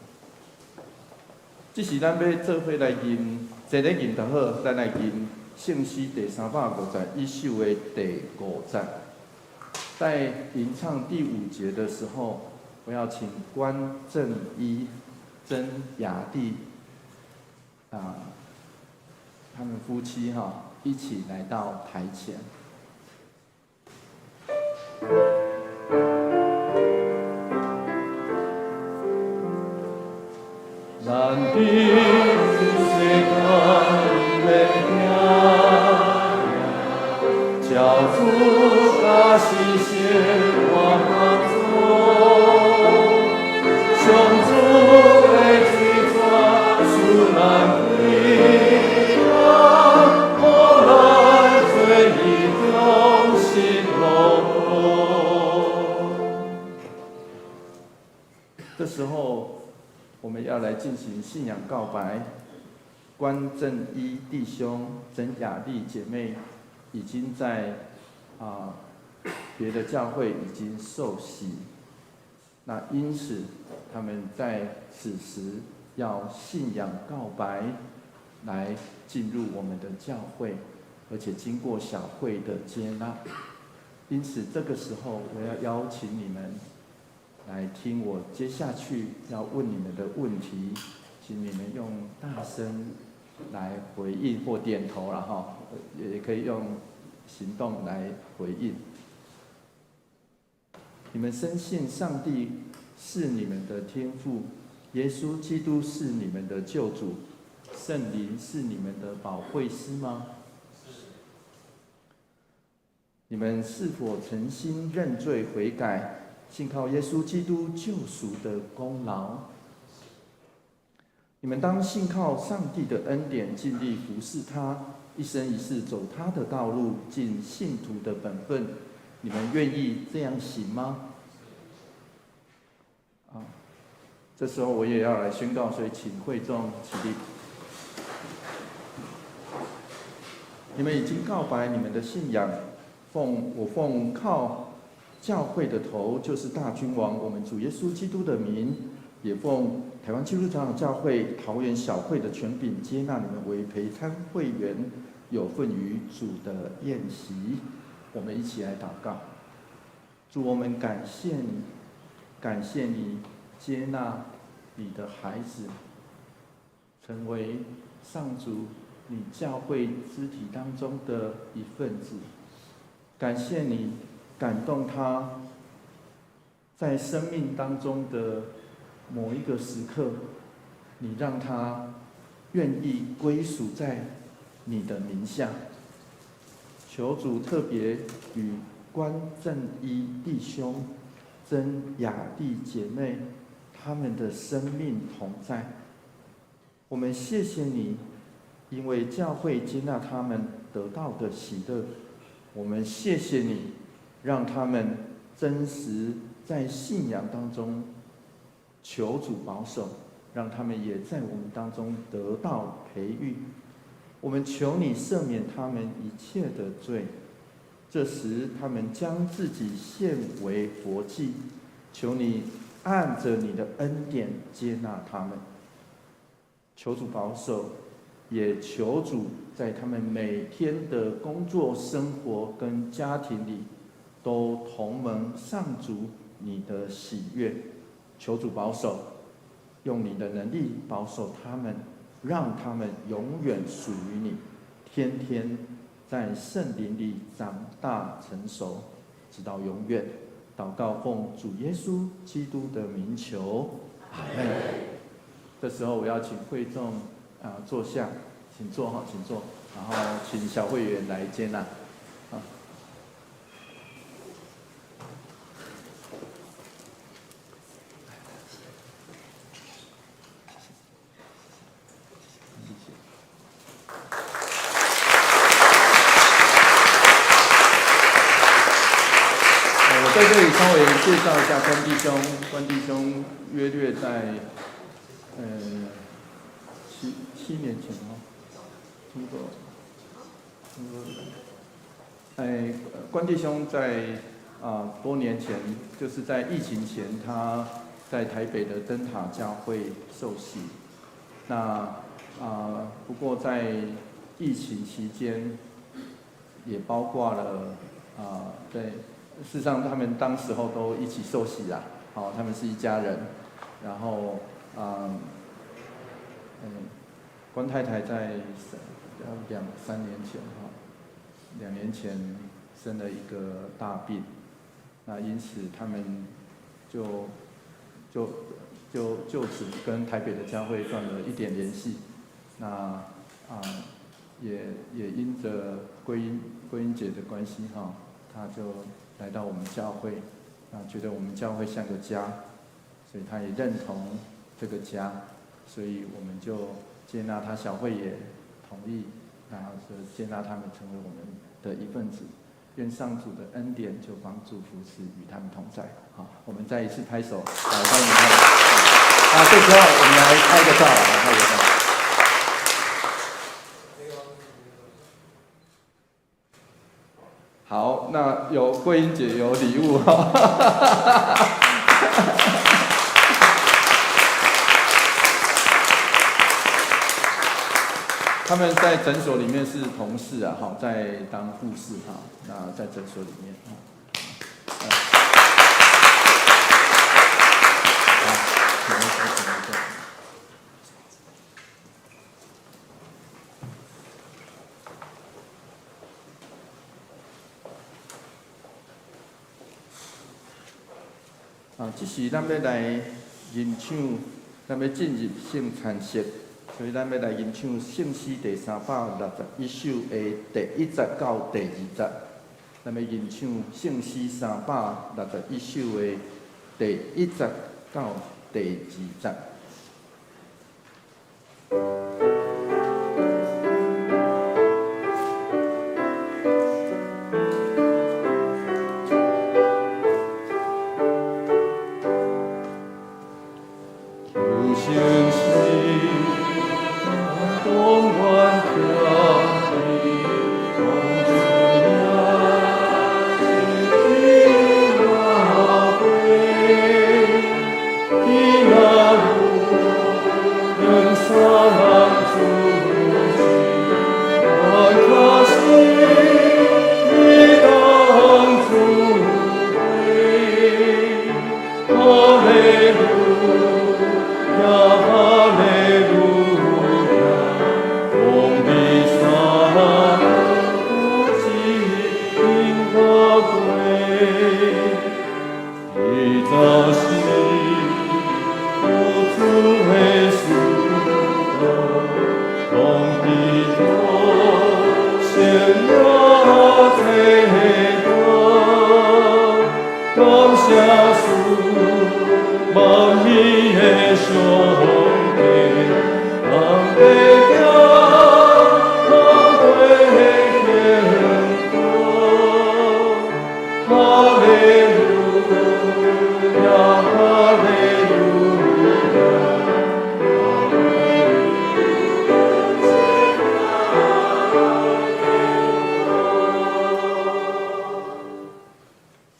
這是咱欲做伙來吟，坐咧吟就好，咱來吟聖詩第351首的第五節。在吟唱第五節的時候，我要請關正一、曾雅蒂啊，他們夫妻哈一起來到台前。咱佇世間免驚，教主佮時先我當作，上主的水泉使咱平安，予咱做伊忠心奴僕。這時候，我們要來進行信仰告白。關正一弟兄、曾雅麗姐妹已經在別的教會已經受洗，那因此他們在此時要信仰告白，來進入我們的教會，而且經過小會的接納。因此這個時候，我要邀請你們來聽我接下去要問你們的問題，請你們用大聲來回應或點頭，然後也可以用行動來回應。你們深信上帝是你們的天父，耶穌基督是你們的救主，聖靈是你們的保惠師嗎？你們是否誠心認罪悔改，信靠耶穌基督救贖的功勞？你們當信靠上帝的恩典，盡力服侍他，一生一世走他的道路，盡信徒的本分。你們願意這樣行嗎？啊，這時候我也要來宣告，所以請會眾起立。你們已經告白你們的信仰，我奉靠教會的頭，就是大君王我們主耶穌基督的名，也奉台灣基督長老教會桃園小會的權柄，接納你們為陪餐會員，有份於主的宴席。我們一起來禱告。主，我們感謝你，感謝你接納你的孩子，成為上主你教會肢體當中的一份子。感謝你感動他，在生命當中的某一個時刻，你讓他願意歸屬在你的名下。求主特別與關正一弟兄、曾雅麗姐妹他們的生命同在。我們謝謝你，因為教會接納他們得到的喜樂。我們謝謝你，讓他們真實在信仰當中求主保守，讓他們也在我們當中得到培育。我們求你赦免他們一切的罪。這時他們將自己獻為活祭，求你按着你的恩典接納他們。求主保守，也求主在他們每天的工作、生活跟家庭裡，都同蒙上主你的喜悅。求主保守，用你的能力保守他們，讓他們永遠屬於你，天天在聖靈裡長大成熟，直到永遠。禱告奉主耶穌基督的名求，阿門。這時候我要請會眾啊坐下，請坐哈，請坐，然後請小會員來接納。啊。謝謝。我在這裡稍微介紹一下關弟兄，關弟兄約略在7年前哦，差不多，差不多。哎，關弟兄在多年前，就是在疫情前，他在台北的燈塔教會受洗。那不過在疫情期間，也包括了對，事實上他們當時候都一起受洗啦，好，他們是一家人。然後關太太在2、3年前哈，2年前生了一個大病，那因此他們就此跟台北的教會斷了一點聯繫。那也因着桂英姐的關係哈，他就來到我們教會，覺得我們教會像個家，所以他也認同這個家，所以我們就接納他，小慧也同意，然後就接納他們成為我們的一份子。願上主的恩典就幫助扶持與他們同在。好，我們再一次拍手來歡迎他們。啊，這時候我們來拍個照，來拍個照。好，那有桂英姐有禮物哈。他們在診所裡面是同事啊，哈，在當護士哈，那在診所裡面哈。好，請坐，請坐。啊，這時咱欲來吟唱，咱欲進入聖餐式，所以咱欲來吟唱聖詩第361首的第一節到第二節。咱欲吟唱聖詩361首的第一節到第二節。耀天堂，感谢主，万民的上帝，人地行，人地行哈利路亞，哈利路亞。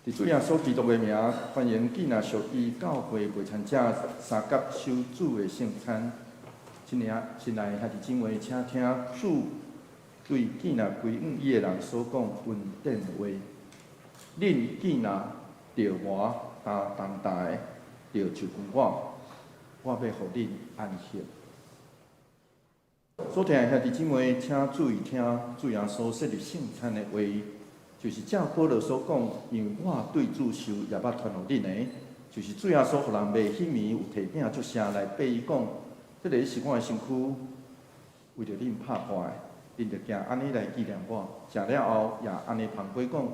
佇主耶穌基督的名，歡迎囝若屬伊教會袂參加三甲守主的聖餐。親愛親愛兄弟姊妹，請聽主對囝若歸向伊的人所講恩典的話。恁囝若著磨擔重擔的，著就近我，我欲予恁安息。所聽的兄弟姊妹，請注意聽主耶穌設立聖餐的話，就是照保羅所講，因為我對主受也捌傳予恁的，就是主耶穌予人賣彼暝有提餅祝謝來擘伊講，這个是我的身軀，為著恁拍破的，恁著行按呢來紀念我。食了後也按呢捧杯講，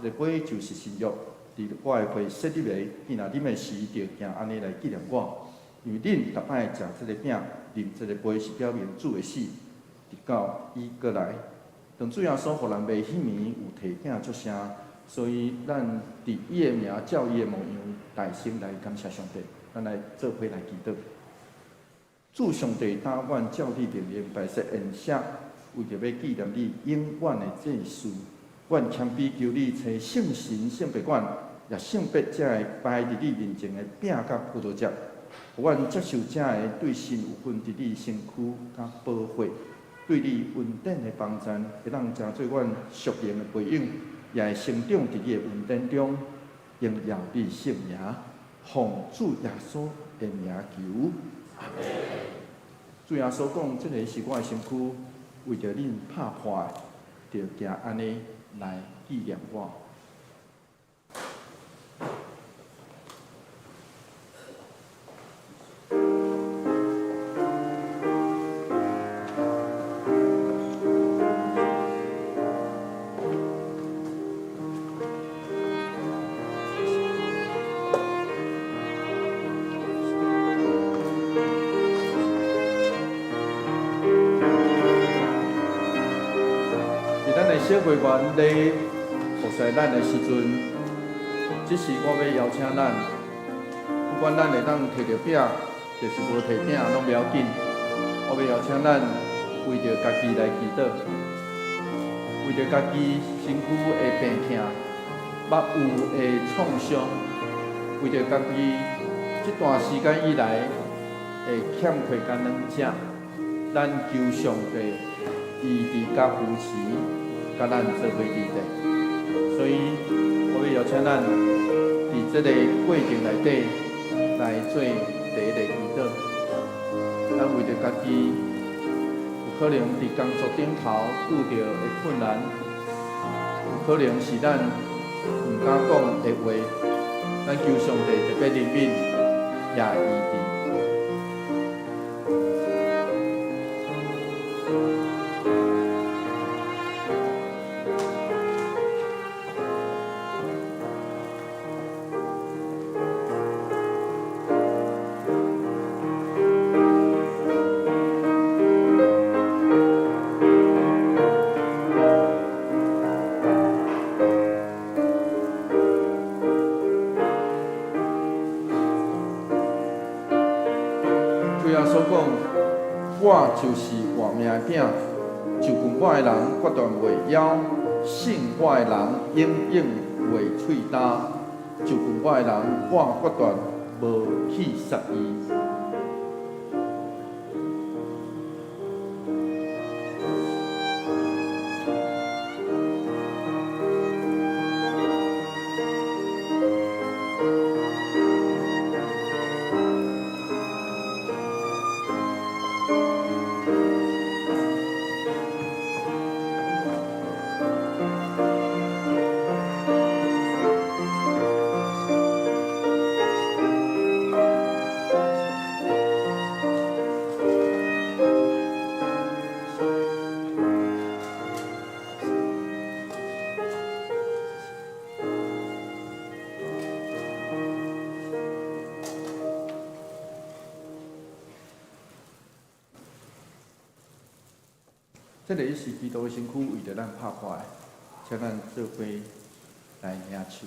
這个杯就是新約，佇我的血設立的，囝若啉的時，著行按呢來紀念我。因為恁逐擺食這个餅、啉這个杯，是表明主的死，直到伊閣來。當主耶穌予人賣彼暝有提餅祝謝，所以咱佇伊的名照伊的模樣，大聲來感謝上帝。咱來做伙來祈禱。主上帝，當阮照你命令擺設筵席，為著欲紀念你永遠的祭祀，阮謙卑求你差聖神、聖別阮，也聖別這个擺佇你面前的餅佮葡萄汁，予阮接受這个對神有份佇你身軀佮寶血，對你恩典的幫贊，會當成做阮屬靈的培養，也會成長佇你的恩典中，榮耀你聖名，奉主耶穌的名求。主耶穌講：這个是我的身軀，為著恁拍破的，著行按呢來紀念我。佇咱的小會員咧服侍咱的時陣，這時我欲邀請咱，不管咱會當提著餅，就是無提餅攏袂要緊。我欲邀請咱為著家己來祈禱，為著家己身軀的病痛、目有的創傷，為著家己這段時間以來的欠缺佮軟弱，咱求上帝醫治佮扶持，佮咱做伙佇咧。所以，我欲邀請咱佇這個過程內底來做第一个祈禱。咱為著家己有可能佇工作頂頭拄著的困難，有可能是咱毋敢講的話，咱求上帝特別憐憫，也醫治。主耶穌講：我就是活命的餅，就近我的人決斷袂枵，信我的人永遠袂喙焦。就近我的人，我決斷無棄殺伊。這个是基督的身躯為著咱拍破的，請咱做伙來領受。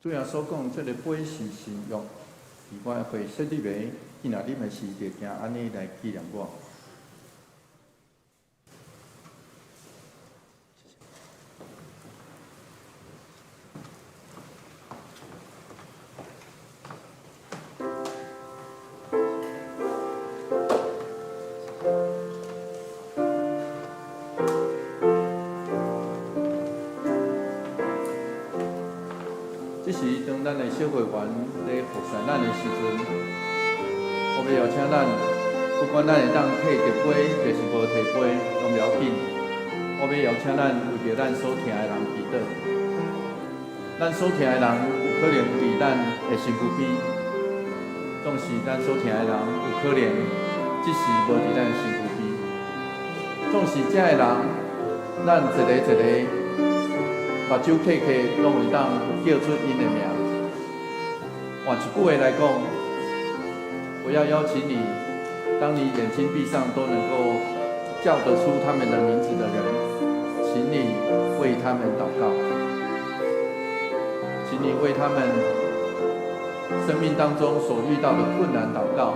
主耶穌講，這个杯是新約，是我的血設立的，伊若啉的時，就行按呢來紀念我。這時，當咱的小會員咧服侍咱的時陣，我欲邀請咱，不管咱會當提著杯，抑是無提杯，攏無要緊。我欲邀請咱為著咱所疼的人祈禱。咱所疼的人有可能佇咱的身軀邊，總是咱所疼的人有可能這時無佇咱的身軀邊。總是這的人，咱一个一个目睭瞌瞌，攏會當叫出𪜶的名。換一句話來講，我要邀請你，當你眼睛閉上都能夠叫得出他們的名字的人，請你為他們禱告，請你為他們生命當中所遇到的困難禱告，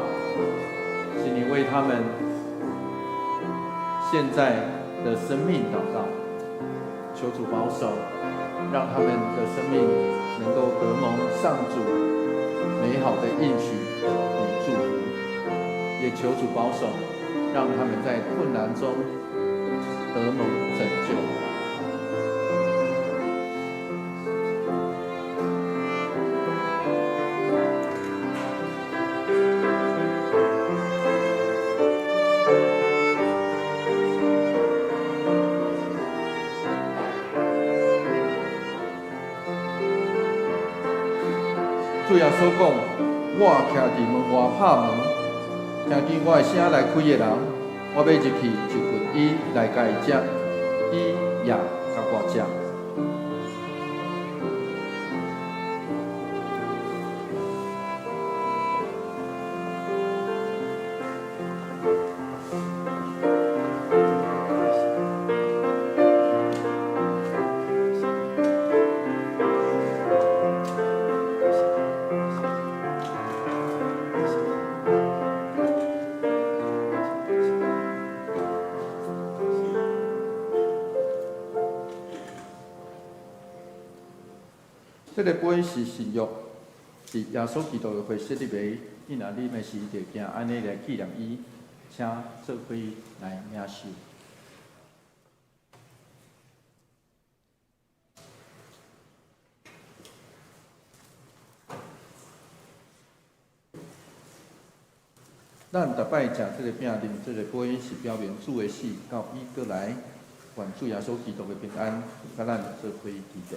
請你為他們現在的生命禱告，求主保守，讓他們的生命能夠得蒙上主美好的應許與祝福，也求主保守，讓他們在困難中得蒙拯救。主耶穌講：我徛佇門外拍門，聽見我的聲來開的人，我欲入去就近伊來共伊食，伊也共我食。這个杯是新約，是耶穌基督的血設立的。伊若啉的時，就行按呢來紀念伊，請做伙來領受。咱逐擺食這个餅、啉這个杯，是表明主的死到伊閣來，願主耶穌基督的平安，佮咱做伙齊齊。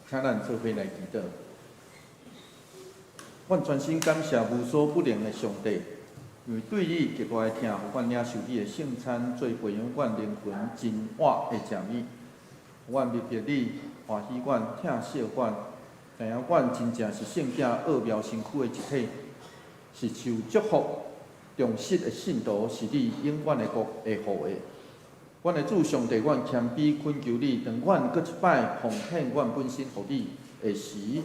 請咱做伙來祈禱。阮全心感謝無所不能的上帝，因為對你格外疼，予阮領受你的聖餐，做培養阮靈魂真活的食物。予阮明白你歡喜阮、疼惜阮，知影阮真正是聖子奧妙身軀的一體，是受祝福、忠實的信徒，是你永遠的國會予的。阮的主上帝，阮謙卑懇求你，當阮閣一擺奉獻阮本身予你的時，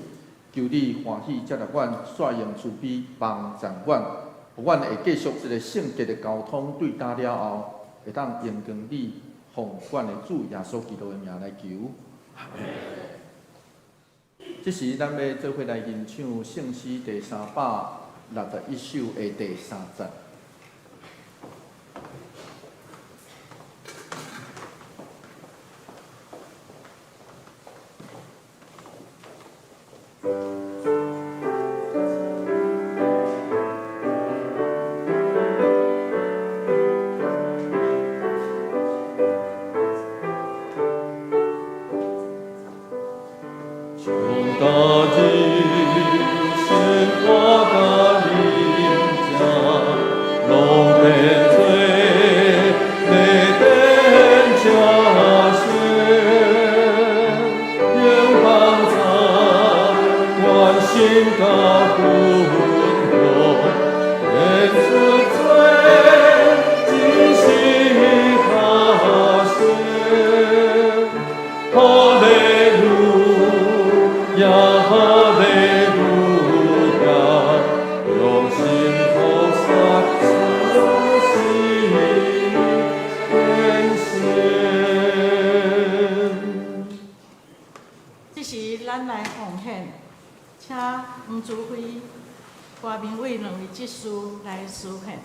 求你歡喜接納阮，煞用慈悲幫贊阮，予阮會繼續這个聖潔的交通，對今了後，會當榮光你，奉阮的主耶穌基督的名來求。這時，咱欲做伙來吟唱聖詩第361首的第三節。求心佮分享，献出做一时较先。哈利路亚，哈利路亚，用心菩薩出世天仙。這時，咱來奉獻，請黃祖輝、郭明偉兩位執事來司獻。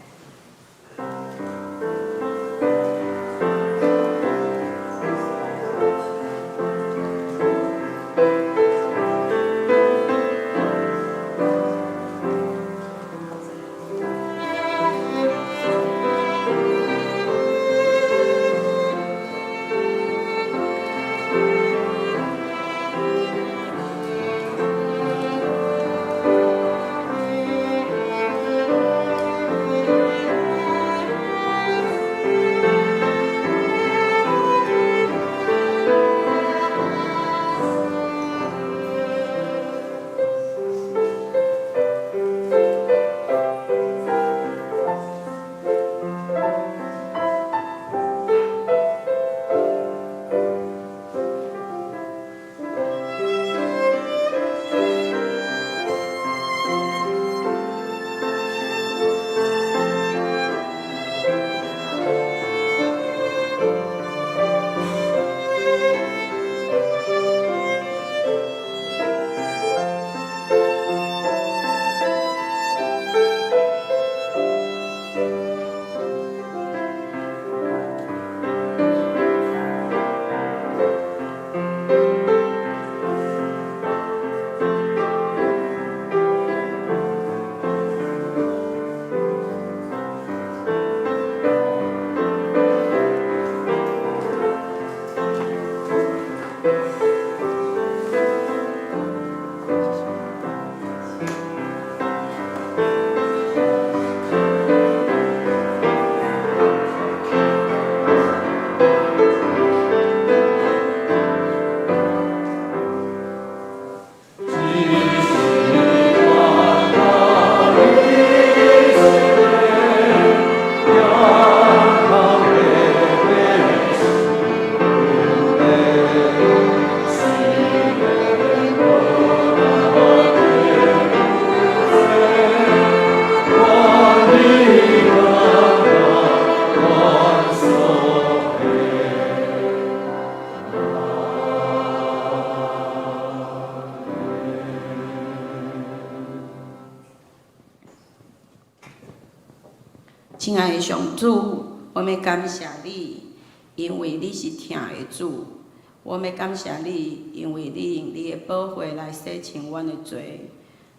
親愛的上主，我欲感謝你，因為你是疼的主。我欲感謝你，因為你用你的寶血來洗清阮的罪。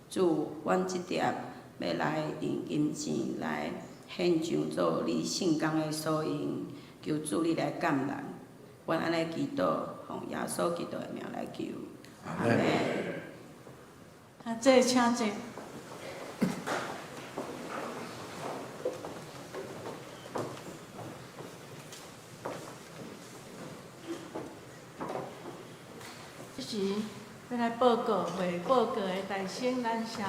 主，阮這碟欲來用金錢來獻上做你聖工的所用，求主你來感恩。阮按呢祈禱，奉耶穌基督的名來求。阿們。啊，這請坐。這時欲來報告，未報告的大聲，咱寫，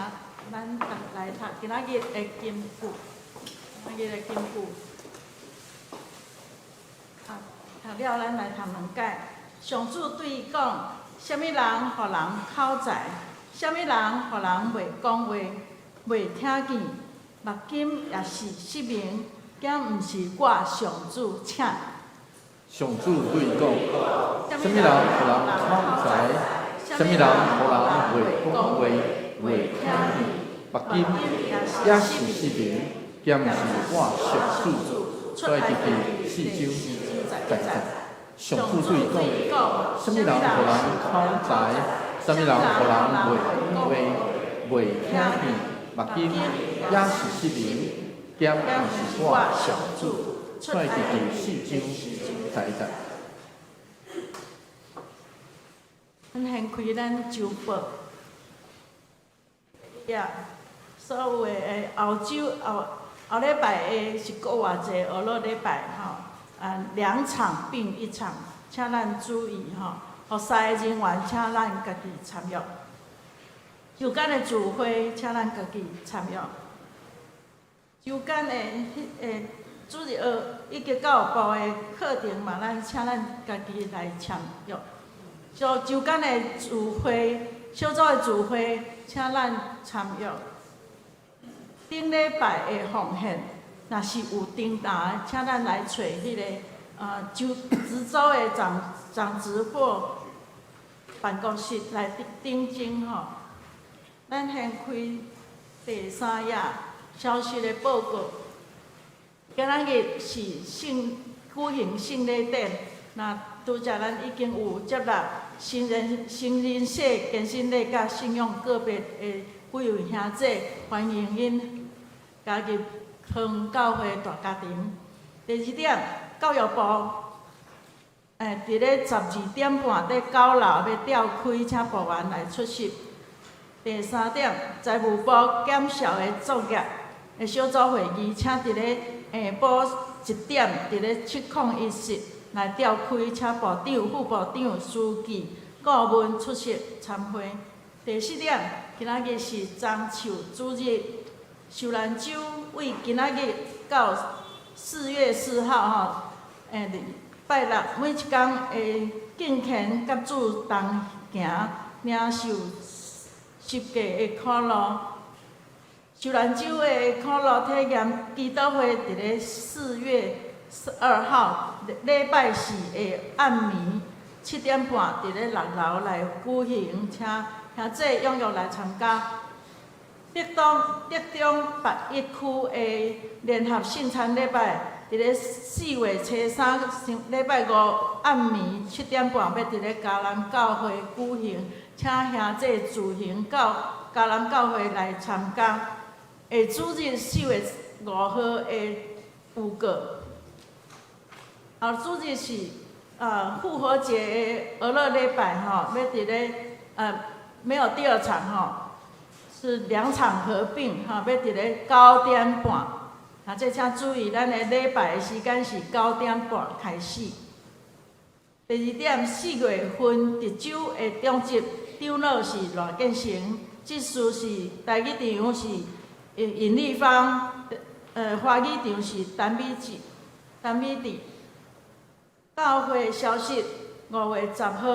咱逐來讀今仔日的金句，今仔日的金句。讀讀了，咱來讀兩解。上主對伊講：啥物人予人口才？啥物人予人袂講話、袂聽見？目金也是失明，敢毋是我上主請？上主對伊講：啥物人予人口才？啥物人予人袂講話、袂聽見？目金也是失明，敢毋是我上主？出埃及記四章十節。上主對伊講：啥物人予人口才？啥物人予人袂講話、袂聽見？目金也是失明，敢毋是我上主？出埃及記四章十節。咱掀開咱週報，呀，所有的後週後後禮拜的是閣偌濟，後落禮拜吼，啊兩場並一場，請咱注意吼，服侍的人員請咱家己參與。周間的聚會，請咱家己參與。周間的彼个主日學以及教育部的課程嘛，咱請咱家己來參與。就周間的聚會，小組的聚會，請咱參與。頂禮拜的奉獻，若是有訂單，請咱來揣彼個周值週的長執或辦公室來頂鐘吼。咱先開第三頁消息的報告。今仔日是聖舉行聖禮典，那拄才咱已經有接納成人洗堅振禮佮信仰告白的幾位兄姐，歡迎𪜶加入長教會大家庭。第二點，教育部佇咧12點半佇九樓欲召開，請部員來出席。第三點，財務部檢校的作業的小組會議，請佇咧下晡1點，佇咧701室來召開，請部長、副部長、書記、顧問出席參會。第四點，今仔日是樟樹主日，秀蘭州為今仔日到4月4號吼，拜六每一工會敬虔佮主同行，領受十架的苦路。秀蘭州的苦路體驗祈禱會，佇咧4月2號禮拜四的暗暝7點半，佇咧6樓來舉行，請兄姊踴躍來參加。竹中北一區的聯合聖餐禮拜，佇咧4月初3禮拜五暗暝7點半，欲佇咧嘉南教會舉行，請兄姊自行到嘉南教會來參加。下主日4月5號的預告，後主日是復活節的俄勒禮拜吼，欲佇咧沒有第二場吼，是兩場合併吼，欲佇咧九點半。啊，這請注意，咱的禮拜的時間是九點半開始。第二點，4月份德州的長執長老是賴建成，執事是台語場是尹麗芳，華語場是陳美智、陳美智。教會消息，5月10號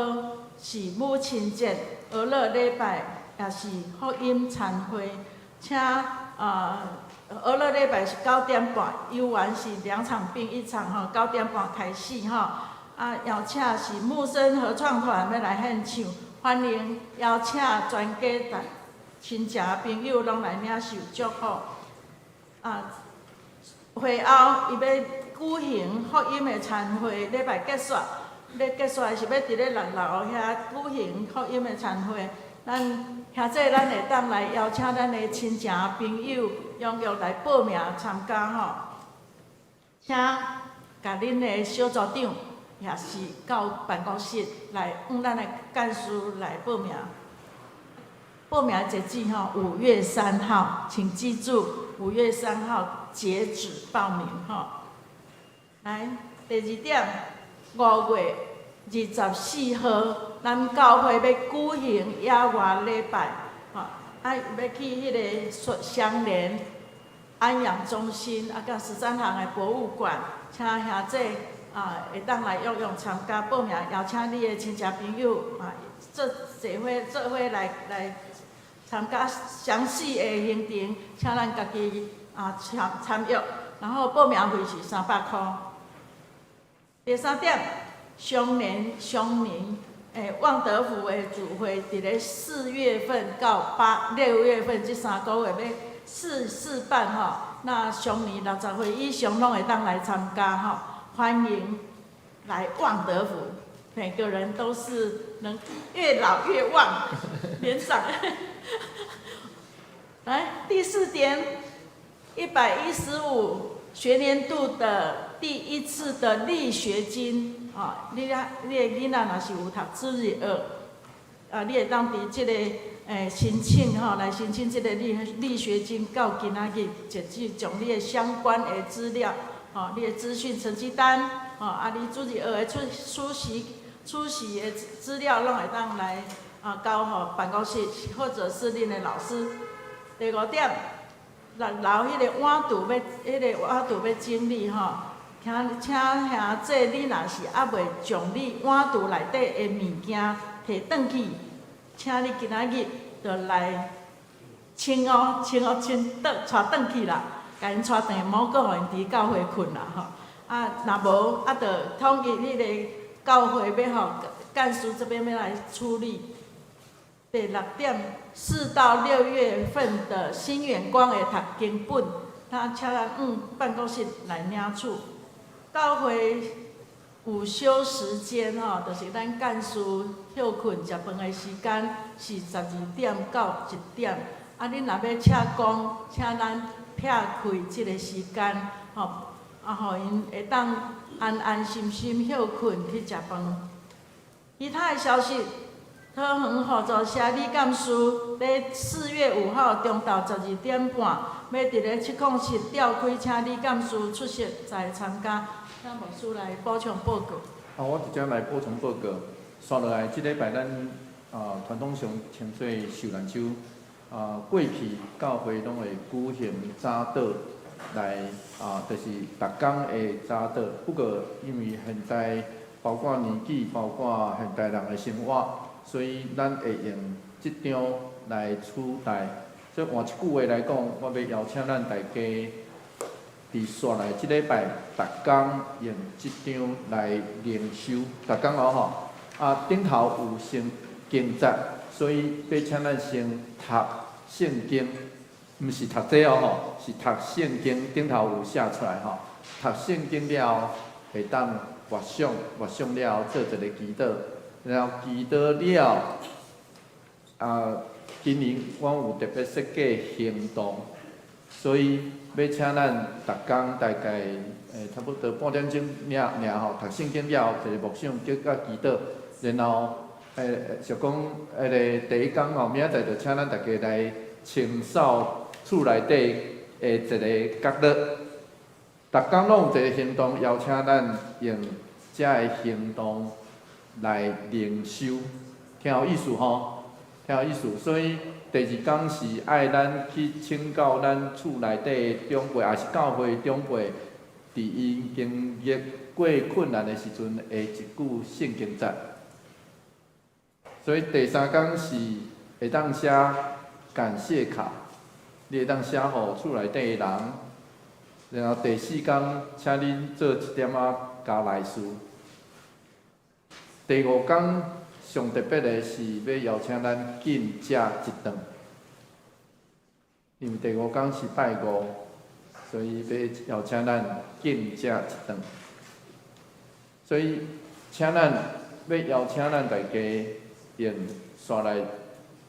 是母親節，俄勒禮拜也是福音餐會，請俄勒禮拜是九點半，猶原是兩場並一場吼，九點半開始吼。啊，邀請是木生合唱團欲來獻唱，歡迎邀請全家大親戚朋友攏來領受祝福。啊，會後伊欲舉行福音的餐會，禮拜結束，咧結束是欲佇咧6樓遐舉行福音的餐會。咱兄姊，咱會當來邀請咱的親情朋友踴躍來報名參加吼，請共恁的小組長也是到辦公室來，向咱的幹事來報名。報名截止吼，五月三號，請記住，五月三號截止報名吼。來，第二點，5月24號，咱教會欲舉行野外禮拜，吼，啊，欲去彼个雙連安養中心，啊，佮13行的博物館，請兄姊啊，會當來踴躍參加報名，邀請你的親戚朋友啊，做伙來參加詳細的行程，請咱家己啊參與，然後報名費是300箍。第三點，雙連旺德福的聚會，佇咧4月份到6月份這3個月欲試辦吼，那上年60歲以上攏會當來參加吼，歡迎來旺德福，每個人都是能越老越旺，年長。來，第四點，115學年度的第一次的勵學金，啊，你的囡仔若是有讀主日學，啊，你會當佇這個申請吼，來申請這個勵學金，到今仔日截止，將你的相關的資料，吼，你的資訊成績單，吼，啊，你主日學的出席的資料，攏會當來。啊，交予辦公室或者是恁的老師。第五點，六樓彼个碗櫥欲，彼个碗櫥欲整理吼，請請兄姊，你若是猶未將你碗櫥內底的物件提轉去，請你今仔日就來清哦，清哦，清轉帶轉去啦，共𪜶帶轉，莫閣予𪜶佇教會睏啦吼。啊，若無啊，就統一彼个教會欲予幹事這邊欲來處理。第六點，4到6月份的新遠光的讀經本，他請咱往辦公室來領取。教會午休時間吼，就是咱幹事歇睏食飯的時間是12點到1點。啊，恁若欲請工，請咱避開這个時間，吼，啊，予𪜶會當安安心心歇睏去食飯。其他的消息。桃園互助社李幹事佇4月5號中晝12點半，欲佇咧707召開，請李幹事出席來參加。請牧師來補充報告。啊，我直接來補充報告。紲落來，這禮拜咱啊傳統上稱做受難週啊，過去教會攏會舉行早禱來啊，就是逐工的早禱。不過因為現在包括年紀，包括現代人的生活，所以咱會用這張來取代。所以換一句話來講，我欲邀請咱大家，佇紲來這禮拜，逐工用這張來靈修，逐工哦吼。啊，頂頭有先經節，所以欲請咱先讀聖經，毋是讀這哦吼，是讀聖經。頂頭有寫出來吼，讀聖經了後會當默想，默想了後做一个祈禱，然後祈禱了，啊，今年阮有特別設計行動，所以欲請咱逐工大概差不多半點鐘爾爾吼，讀聖經了後，一個默想，閣祈禱，然後就講彼个第一工吼，明仔載就請咱大家來清掃厝內底的一个角落。逐工攏有一个行動，邀請咱用這个行動來靈修，聽有意思吼？聽有意思。所以第二工是愛咱去請教咱厝內底長輩，抑是教會長輩，佇𪜶經歷過困難的時陣的一句聖經節。所以第三工是會當寫感謝卡，你會當寫予厝內底的人。然後第四工，請恁做一點仔加來事。第五工上特別的是欲邀請咱禁食一頓，因為第五工是拜五，所以欲邀請咱禁食一頓。所以請咱欲邀請咱大家用紲來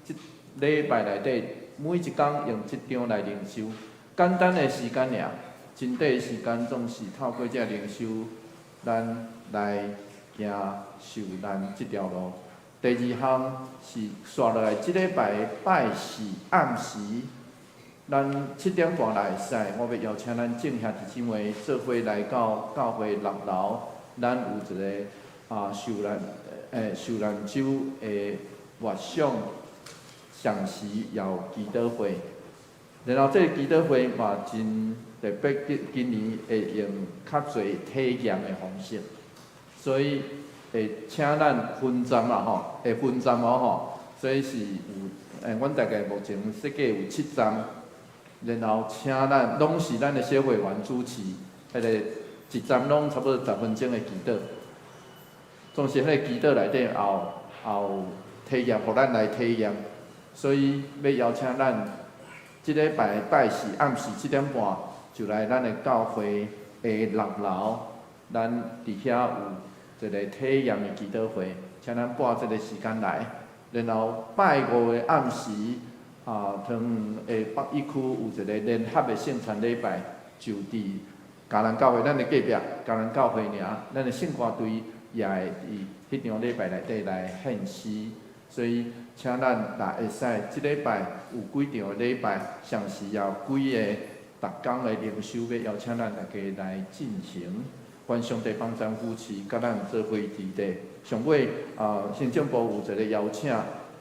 這禮拜內底每一工用這張來靈修，簡單的時間爾。真短時間總是透過這靈修，咱來行受難這條路。第二項是紲落來，這禮拜拜四暗時，咱7點半來會使，我欲邀請咱眾兄弟姊妹做伙來到教會六樓，咱有一个啊受難受難週的默想、賞時也有祈禱會。然後這个祈禱會嘛真特別，今年會用較濟體驗的方式，所以會請咱分站啦吼，會分站哦吼，所以是有阮大概目前設計有七站，然後請咱攏是咱的小會員主持，彼个一站攏差不多10分鐘的祈禱，總是彼个祈禱內底也有體驗，予咱來體驗，所以欲邀請咱這禮拜拜四暗時7點半，就來咱的教會的六樓，咱佇遐有一個體驗的祈禱會，請咱撥這个時間來。然後拜五的暗時，啊，桃園的北一區有一个聯合的聖餐禮拜，就佇嘉南教會，咱的隔壁嘉南教會爾，咱的聖歌隊也會佇彼場禮拜內底來獻詩。所以，請咱若會使，這禮拜有幾場禮拜，上時也有幾个逐工的靈修，欲邀請咱大家來進行。願上帝幫贊扶持，佮咱做伙佇咧。上尾啊，行政部有一个邀請，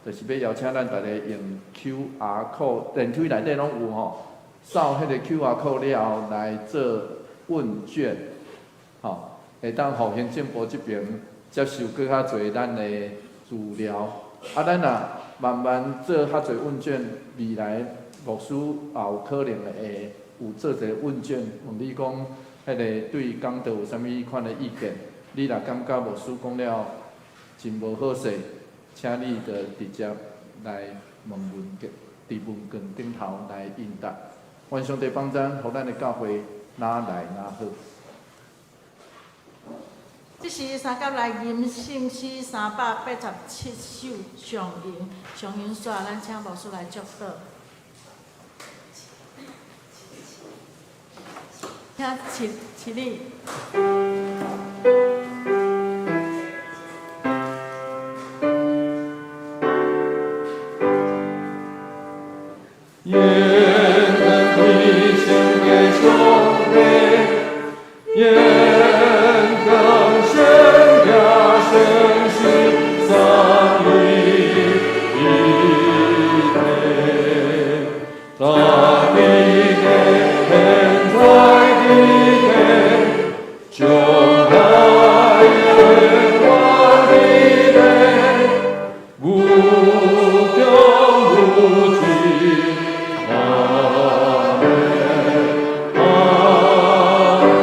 就是欲邀請咱逐家用 QR code，電梯內底攏有吼，掃彼個 QR code 了後來做問卷，吼，會當予行政部這爿接受閣較濟咱的資料。啊，咱若慢慢做較濟問卷，未來牧師也有可能會有做一个問卷，問你講，彼个對講道有啥物款的意見？你若感覺牧師講了真無好勢，請你就直接來問問卷，佇問卷頂頭來應答。願上帝幫咱，予咱的教會愈來愈好。這時三甲來吟聖詩387首上吟，上吟煞，咱請牧師來祝禱。請起起立。願能歸獻給上帝，願更宣揚聖詩三位一體，大地的天在地的，將來永遠的的，無窮無盡。阿們，阿們。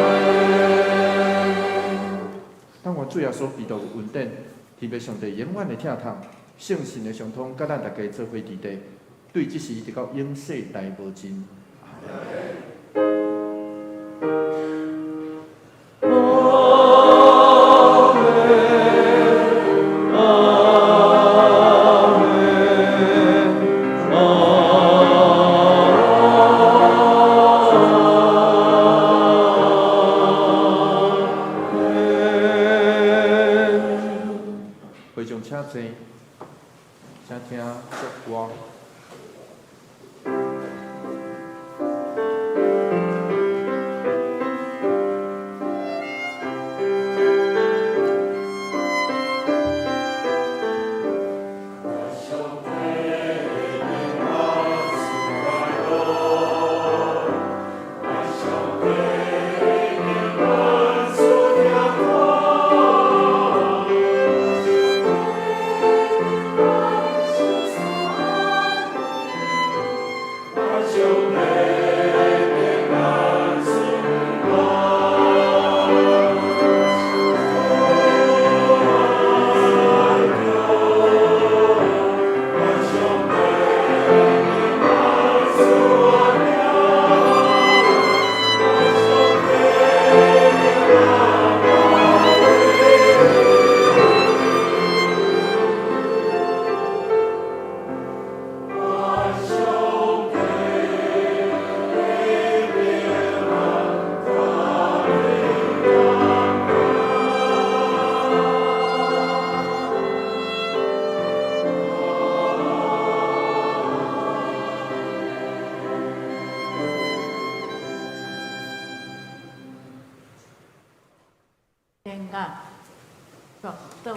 但願主耶穌基督的恩典，天父上帝永遠的疼痛，聖神的相通，佮咱逐家做伙佇地，對這時直到永世來無盡。阿們，阿們，阿們。會眾請坐，請聽祝歌。天啊，祝禱。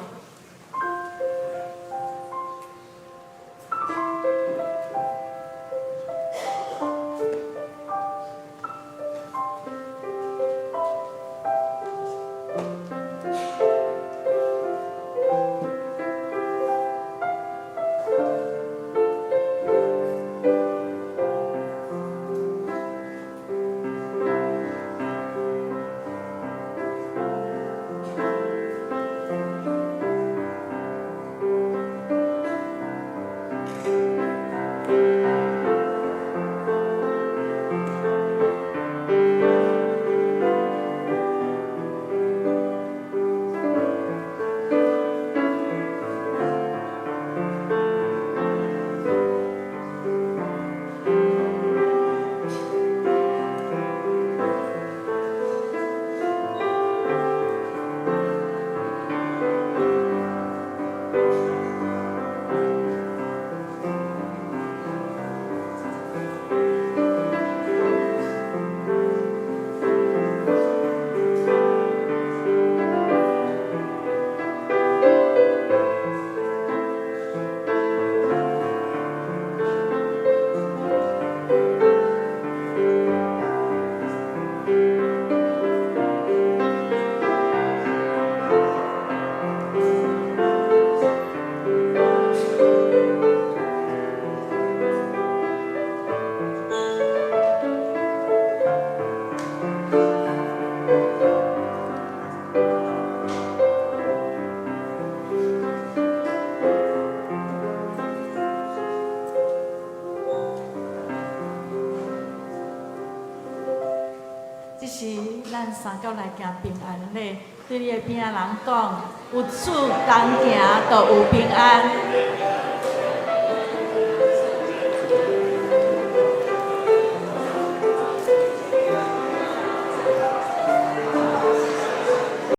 時咱三甲來行平安禮，對你的邊仔人講，有主同行，就有平安。